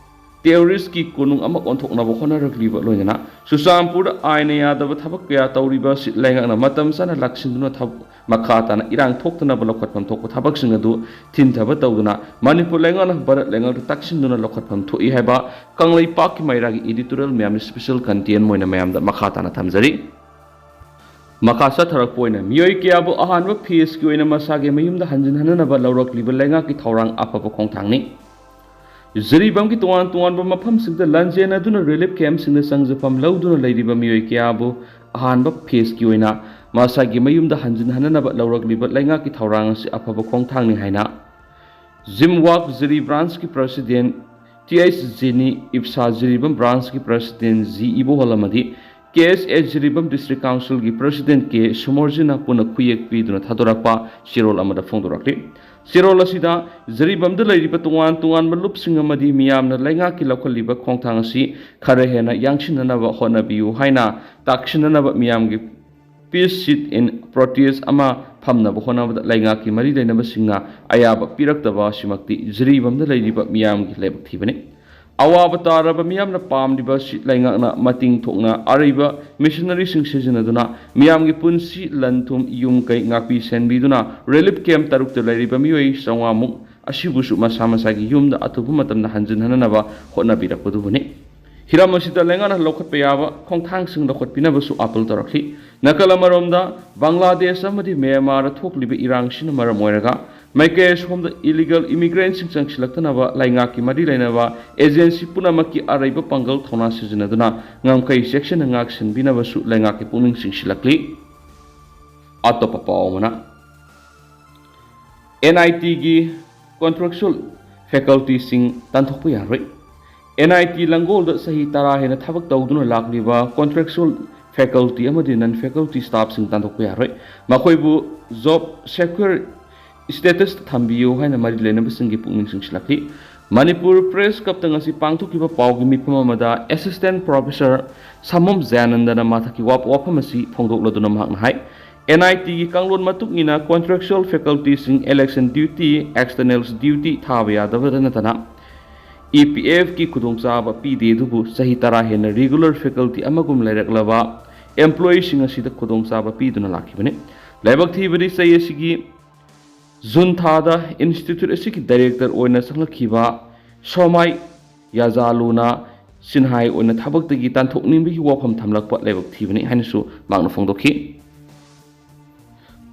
ꯇꯦꯔꯣꯔꯤꯁꯀꯤ ꯀꯣꯅꯨꯡ ꯑꯃ ꯑꯣꯟꯊꯣꯛꯅꯕ ꯍꯣꯠꯅꯔꯛꯂꯤꯕ ꯂꯣꯏꯅꯅ ꯆꯨꯔꯆꯥꯟꯄꯨꯔꯗ ꯑꯥꯏꯟꯅ ꯌꯥꯗꯕ ꯊꯕꯛ ꯀꯌꯥ ꯇꯧꯔꯤꯕ ꯁꯤꯠ ꯂꯩꯉꯥꯛꯅ ꯃꯇꯝ ꯆꯥꯅ ꯂꯥꯛꯁꯤꯟꯗꯨꯅ ꯊꯕꯛ ꯃꯈꯥ ꯇꯥꯅ ꯏꯔꯥꯡ ꯊꯣꯛꯇꯅꯕ ꯂꯧꯈꯠꯐꯝ ꯊꯣꯛꯄ ꯊꯕꯛꯁꯤꯡ ꯑꯗꯨ ꯊꯤꯟꯊꯕ ꯇꯧꯗꯨꯅ ꯃꯅꯤꯄꯨꯔ ꯂꯩꯉꯥꯛꯅ ꯚꯥꯔꯠ ꯂꯩꯉꯥꯛꯇ ꯇꯥꯛꯁꯤꯟꯗꯨꯅ ꯂꯧꯈꯠꯐꯝ ꯊꯣꯛꯏ ꯍꯥꯏꯕ ꯀꯪꯂꯩꯄꯥꯛꯀꯤ ꯃꯩꯔꯥꯒꯤ editorial ꯃꯌꯥꯝꯅ special content ꯑꯣꯏꯅ ꯃꯌꯥꯝꯗ ꯃꯈꯥ ꯇꯥꯅ ꯊꯝꯖꯔꯤ꯫ ꯃꯈꯥ ꯆꯠꯊꯔꯛꯄ ꯑꯣꯏꯅ ꯃꯤꯑꯣꯏ ꯀꯌꯥꯕꯨ ꯑꯍꯥꯟꯕ ꯐꯦꯁꯀꯤ ꯑꯣꯏꯅ ꯃꯁꯥꯒꯤ ꯃꯌꯨꯝꯗ ꯍꯟꯖꯤꯟꯍꯟꯅꯅꯕ ꯂꯧꯔꯛꯂꯤꯕ ꯂꯩꯉꯥꯛꯀꯤ ꯊꯧꯔꯥꯡ ꯑꯐꯕ ꯈꯣꯡꯊꯥꯡꯅꯤ꯫ ꯖꯤꯔꯤꯕꯥꯝꯒꯤ ꯇꯣꯉꯥꯟ ꯇꯣꯉꯥꯟꯕ ꯃꯐꯝꯁꯤꯡꯗ ꯂꯥꯟꯖꯦꯟꯅꯗꯨꯅ ꯔꯤꯂꯤꯐ ꯀꯦꯝꯞꯁꯤꯡꯗ ꯆꯪꯖꯐꯝ ꯂꯧꯗꯨꯅ ꯂꯩꯔꯤꯕ ꯃꯤꯑꯣꯏ ꯀꯌꯥꯕꯨ ꯑꯍꯥꯟꯕ ꯐꯦꯁꯀꯤ ꯑꯣꯏꯅ ꯃꯁꯥꯒꯤ ꯃꯌꯨꯝꯗ ꯍꯟꯖꯤꯟꯍꯟꯅꯅꯕ ꯂꯧꯔꯛꯂꯤꯕ ꯂꯩꯉꯥꯛꯀꯤ ꯊꯧꯔꯥꯡ ꯑꯁꯤ ꯑꯐꯕ ꯈꯣꯡꯊꯥꯡꯅꯤ ꯍꯥꯏꯅ ꯖꯤꯝꯋꯥꯛ ꯖꯤꯔꯤ ꯕ꯭ꯔꯥꯟꯁꯀꯤ ꯄ꯭ꯔꯁꯤꯗꯦꯟ ꯇꯤ ꯑꯩꯆ ꯖꯦꯅꯤ, ꯏꯞꯁꯥ ꯖꯤꯔꯤꯕꯥꯝ ꯕ꯭ꯔꯥꯟꯁꯀꯤ ꯄ꯭ꯔꯁꯤꯗꯦꯟ ꯖꯤ ꯏꯕꯣꯍꯜ ꯑꯃꯗꯤ K S A Jiribam district ꯀꯥꯎꯟꯁꯤꯜꯒꯤ ꯄ꯭ꯔꯁꯤꯗꯦꯟ ꯀꯦ ꯁꯨꯃꯣꯔꯖꯤꯅ ꯄꯨꯟꯅ ꯈꯨꯌꯦꯛ ꯄꯤꯗꯨꯅ ꯊꯥꯗꯣꯔꯛꯄ ꯆꯦꯔꯣꯜ ꯑꯃꯗ ꯐꯣꯡꯗꯣꯔꯛꯂꯤ꯫ ꯆꯦꯔꯣꯜ ꯑꯁꯤꯗ ꯖꯤꯔꯤꯕꯥꯝꯗ ꯂꯩꯔꯤꯕ ꯇꯣꯉꯥꯟ ꯇꯣꯉꯥꯟꯕ ꯂꯨꯞꯁꯤꯡ ꯑꯃꯗꯤ ꯃꯤꯌꯥꯝꯅ ꯂꯩꯉꯥꯛꯀꯤ ꯂꯧꯈꯠꯂꯤꯕ ꯈꯣꯡꯊꯥꯡ ꯑꯁꯤ ꯈꯔ ꯍꯦꯟꯅ ꯌꯥꯡꯁꯤꯟꯅꯅꯕ ꯍꯣꯠꯅꯕꯤꯌꯨ ꯍꯥꯏꯅ ꯇꯥꯛꯁꯤꯟꯅꯅꯕ ꯃꯤꯌꯥꯝꯒꯤ peace sit-in protest ꯑꯃ ꯐꯝꯅꯕ ꯍꯣꯠꯅꯕꯗ ꯂꯩꯉꯥꯛꯀꯤ ꯃꯔꯤ ꯂꯩꯅꯕꯁꯤꯡꯅ ꯑꯌꯥꯕ ꯄꯤꯔꯛꯇꯕ ꯑꯁꯤꯃꯛꯇꯤ ꯖꯤꯔꯤꯕꯥꯝꯗ ꯂꯩꯔꯤꯕ ꯃꯤꯌꯥꯝꯒꯤ ꯂꯥꯏꯕꯛ ꯊꯤꯕꯅꯤ꯫ ꯑꯋꯥꯕ ꯇꯥꯔꯕ ꯃꯤꯌꯥꯝꯅ ꯄꯥꯝꯂꯤꯕ ꯁꯤ ꯂꯩꯉꯥꯛꯅ ꯃꯇꯤꯡ ꯊꯣꯛꯅ ꯑꯔꯩꯕ ꯃꯤꯁꯅꯔꯤꯁꯤꯡ ꯁꯤꯖꯤꯟꯅꯗꯨꯅ ꯃꯤꯌꯥꯝꯒꯤ ꯄꯨꯟꯁꯤ, ꯂꯟ ꯊꯨꯝ, ꯌꯨꯝ ꯀꯩ ꯉꯥꯛꯄꯤ ꯁꯦꯟꯕꯤꯗꯨꯅ ꯔꯤꯂꯤꯐ ꯀꯦꯝꯞ ꯇꯔꯨꯛꯇ ꯂꯩꯔꯤꯕ ꯃꯤꯑꯣꯏ ꯆꯥꯝꯃꯉꯥꯃꯨꯛ ꯑꯁꯤꯕꯨꯁꯨ ꯃꯁꯥ ꯃꯁꯥꯒꯤ ꯌꯨꯝꯗ ꯑꯊꯨꯕ ꯃꯇꯝꯗ ꯍꯟꯖꯤꯟꯍꯟꯅꯅꯕ ꯍꯣꯠꯅꯕꯤꯔꯛꯄꯗꯨꯕꯨꯅꯤ꯫ ꯍꯤꯔꯝ ꯑꯁꯤꯗ ꯂꯩꯉꯥꯛꯅ ꯂꯧꯈꯠꯄ ꯌꯥꯕ ꯈꯣꯡꯊꯥꯡꯁꯤꯡ ꯂꯧꯈꯠꯄꯤꯅꯕꯁꯨ ꯑꯥꯄꯤꯜ ꯇꯧꯔꯛꯂꯤ꯫ ꯅꯥꯀꯜ ꯑꯃꯔꯣꯝꯗ, ꯕꯪꯒ꯭ꯂꯥꯗꯦꯁ ꯑꯃꯗꯤ ꯃ꯭ꯌꯥꯟꯃꯥꯔꯗ ꯊꯣꯛꯂꯤꯕ ꯏꯔꯥꯡꯁꯤꯅ ꯃꯔꯝ ꯑꯣꯏꯔꯒ ꯃꯥꯏꯀꯩ ꯑꯁꯣꯝꯗ ꯏꯂꯤꯒꯦꯜ ꯏꯃꯤꯒ꯭ꯔꯦꯟꯁꯤꯡ ꯆꯪꯁꯤꯜꯂꯛꯇꯅꯕ ꯂꯩꯉꯥꯛꯀꯤ ꯃꯔꯤ ꯂꯩꯅꯕ ꯑꯦꯖꯦꯟꯁꯤ ꯄꯨꯝꯅꯃꯛꯀꯤ ꯑꯔꯩꯕ ꯄꯥꯡꯒꯜ ꯊꯧꯅꯥ ꯁꯤꯖꯤꯟꯅꯗꯨꯅ ꯉꯝꯈꯩ ꯆꯦꯛꯁꯤꯟꯅ ꯉꯥꯛꯁꯦꯟꯕꯤꯅꯕꯁꯨ ꯂꯩꯉꯥꯛꯀꯤ ꯄꯨꯛꯅꯤꯡ ꯆꯤꯡꯁꯤꯜꯂꯛꯂꯤ꯫ ꯑꯇꯣꯞꯄ ꯄꯥꯎ ꯑꯃꯅ, ꯑꯦꯟ ꯑꯥꯏ ꯇꯤꯒꯤ contractual facultyꯁꯤꯡ ꯇꯥꯟꯊꯣꯛꯄ ꯌꯥꯔꯣꯏ꯫ ꯑꯦꯟ ꯑꯥꯏ ꯇꯤ ꯂꯪꯒꯣꯜꯗ ꯆꯍꯤ ꯇꯔꯥ ꯍꯦꯟꯅ ꯊꯕꯛ ꯇꯧꯗꯨꯅ ꯂꯥꯛꯂꯤꯕ contractual faculty ꯑꯃꯗꯤ non faculty staffꯁꯤꯡ ꯇꯥꯟꯊꯣꯛꯄ ꯌꯥꯔꯣꯏ꯫ ꯃꯈꯣꯏꯕꯨ job secure status ꯊꯝꯕꯤꯌꯨ ꯍꯥꯏꯅ ꯃꯔꯤ ꯂꯩꯅꯕꯁꯤꯡꯒꯤ ꯄꯨꯛꯅꯤꯡ ꯆꯤꯡꯁꯤꯜꯂꯛꯂꯤ꯫ ꯃꯅꯤꯄꯨꯔ Press Clubꯇ ꯉꯁꯤ ꯄꯥꯡꯊꯣꯛꯈꯤꯕ ꯄꯥꯎꯒꯤ ꯃꯤꯐꯝ ꯑꯃꯗ Assistant Professor ꯁꯥꯃꯣꯝ ꯖꯌꯥꯅꯟꯗꯅ ꯃꯍꯥꯛꯀꯤ ꯋꯥ-, ꯋꯥꯐꯝ ꯑꯁꯤ ꯐꯣꯡꯗꯣꯛꯂꯗꯨꯅ ꯃꯍꯥꯛꯅ ꯍꯥꯏ, ꯑꯦꯟ ꯑꯥꯏ ꯇꯤꯒꯤ ꯀꯥꯡꯂꯣꯟ ꯃꯇꯨꯡ ꯏꯟꯅ contractual facultyꯁꯤꯡ election duty, externals duty ꯊꯥꯕ ꯌꯥꯗꯕꯗ ꯅꯠꯇꯅ ꯏ ꯄꯤ ꯑꯦꯐꯀꯤ ꯈꯨꯗꯣꯡꯆꯥꯕ ꯄꯤꯗꯦ, ꯑꯗꯨꯕꯨ ꯆꯍꯤ ꯇꯔꯥ ꯍꯦꯟꯅ regular faculty ꯑꯃꯒꯨꯝ ꯂꯩꯔꯛꯂꯕ employeeꯁꯤꯡ ꯑꯁꯤꯗ ꯈꯨꯗꯣꯡꯆꯥꯕ ꯄꯤꯗꯨꯅ ꯂꯥꯛꯈꯤꯕꯅꯤ꯫ ꯂꯥꯏꯕꯛ ꯊꯤꯕꯗꯤ, ꯆꯍꯤ ꯑꯁꯤꯒꯤ ꯖꯨꯟ ꯊꯥꯗ institute ꯑꯁꯤꯒꯤ director ꯑꯣꯏꯅ ꯆꯪꯂꯛꯈꯤꯕ ꯁꯣꯃꯥꯏ ꯌꯥꯖꯥꯂꯨꯅ ꯁꯤꯟꯍꯥꯏ ꯑꯣꯏꯅ ꯊꯕꯛꯇꯒꯤ ꯇꯥꯟꯊꯣꯛꯅꯤꯡꯕꯒꯤ ꯋꯥꯐꯝ ꯊꯝꯂꯛꯄ ꯂꯥꯏꯕꯛ ꯊꯤꯕꯅꯤ ꯍꯥꯏꯅꯁꯨ ꯃꯍꯥꯛꯅ ꯐꯣꯡꯗꯣꯛꯈꯤ꯫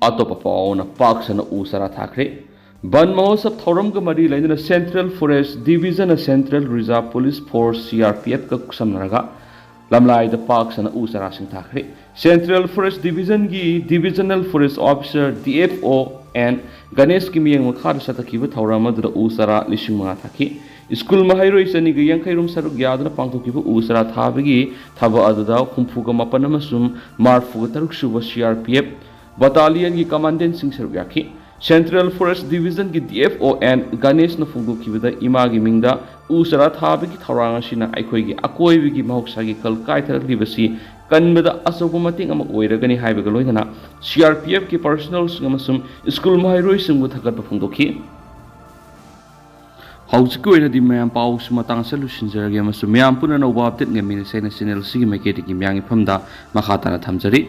ꯑꯇꯣꯞꯄ ꯄꯥꯎꯅ, ꯄꯥꯛ ꯁꯟꯅ ꯎ ꯆꯥꯔꯥ ꯊꯥꯈ꯭ꯔꯦ꯫ ꯕꯟ ꯃꯍꯣꯠꯁꯕ ꯊꯧꯔꯝꯒ ꯃꯔꯤ ꯂꯩꯅꯅ Central Forest Divisionꯅ Central Reserve Police Force, C R P Fꯀ ꯈꯨꯠꯁꯝꯅꯔꯒ ꯂꯝꯂꯥꯏꯗ ꯄꯥꯛ ꯁꯟꯅ ꯎ ꯆꯥꯔꯥꯁꯤꯡ ꯊꯥꯈ꯭ꯔꯦ꯫ Central Forest Divisionꯒꯤ Divisional Forest Officer, D F O, N ꯒꯅꯦꯁꯀꯤ ꯃꯤꯠꯌꯦꯡ ꯃꯈꯥꯗ ꯆꯠꯊꯈꯤꯕ ꯊꯧꯔꯝ ꯑꯗꯨꯗ ꯎ ꯆꯥꯔꯥ ꯂꯤꯁꯤꯡ ꯃꯉꯥ ꯊꯥꯈꯤ꯫ ꯁ꯭ꯀꯨꯜ ꯃꯍꯩꯔꯣꯏ ꯆꯅꯤꯒ ꯌꯥꯡꯈꯩ ꯔꯣꯝ ꯁꯔꯨꯛ ꯌꯥꯗꯨꯅ ꯄꯥꯡꯊꯣꯛꯈꯤꯕ ꯎ ꯆꯥꯔꯥ ꯊꯥꯕꯒꯤ ꯊꯕꯛ ꯑꯗꯨꯗ ꯍꯨꯝꯐꯨꯒ ꯃꯥꯄꯟ ꯑꯃꯁꯨꯡ ꯃꯔꯤꯐꯨꯒ ꯇꯔꯨꯛ ꯁꯨꯕ C R P F battalionꯒꯤ commandantꯁꯤꯡ ꯁꯔꯨꯛ ꯌꯥꯈꯤ꯫ Central Forest Divisionꯒꯤ D F O N ꯒꯅꯦꯁꯅ ꯐꯣꯡꯗꯣꯛꯈꯤꯕꯗ, ꯏꯃꯥꯒꯤ ꯃꯤꯡꯗ ꯎ ꯆꯥꯔꯥ ꯊꯥꯕꯒꯤ ꯊꯧꯔꯥꯡ ꯑꯁꯤꯅ ꯑꯩꯈꯣꯏꯒꯤ ꯑꯀꯣꯏꯕꯒꯤ ꯃꯍꯧꯁꯥꯒꯤ ꯈꯜ ꯀꯥꯏꯊꯔꯛꯂꯤꯕꯁꯤ ꯀꯟꯕꯗ ꯑꯆꯧꯕ ꯃꯇꯦꯡ ꯑꯃ ꯑꯣꯏꯔꯒꯅꯤ ꯍꯥꯏꯕꯒ ꯂꯣꯏꯅꯅ, C R P Fꯀꯤ personnelꯁꯤꯡ ꯑꯃꯁꯨꯡ ꯁ꯭ꯀꯨꯜ ꯃꯍꯩꯔꯣꯏꯁꯤꯡꯕꯨ ꯊꯥꯒꯠꯄ ꯐꯣꯡꯗꯣꯛꯈꯤ꯫ ꯍꯧꯖꯤꯛꯀꯤ ꯑꯣꯏꯅꯗꯤ ꯃꯌꯥꯝ ꯄꯥꯎꯁꯤ ꯃꯇꯥꯡ ꯑꯁꯤꯗ ꯂꯣꯏꯁꯤꯟꯖꯔꯒꯦ ꯑꯃꯁꯨꯡ ꯃꯌꯥꯝ ꯄꯨꯟꯅ ꯑꯅꯧꯕ update ꯉꯥꯏꯃꯤꯟꯅꯁꯦ ꯍꯥꯏꯅ channel ꯑꯁꯤꯒꯤ ꯃꯥꯏꯀꯩꯗꯒꯤ ꯃꯌꯥꯝꯒꯤ ꯃꯐꯝꯗ ꯃꯈꯥ ꯇꯥꯅ ꯊꯝꯖꯔꯤ꯫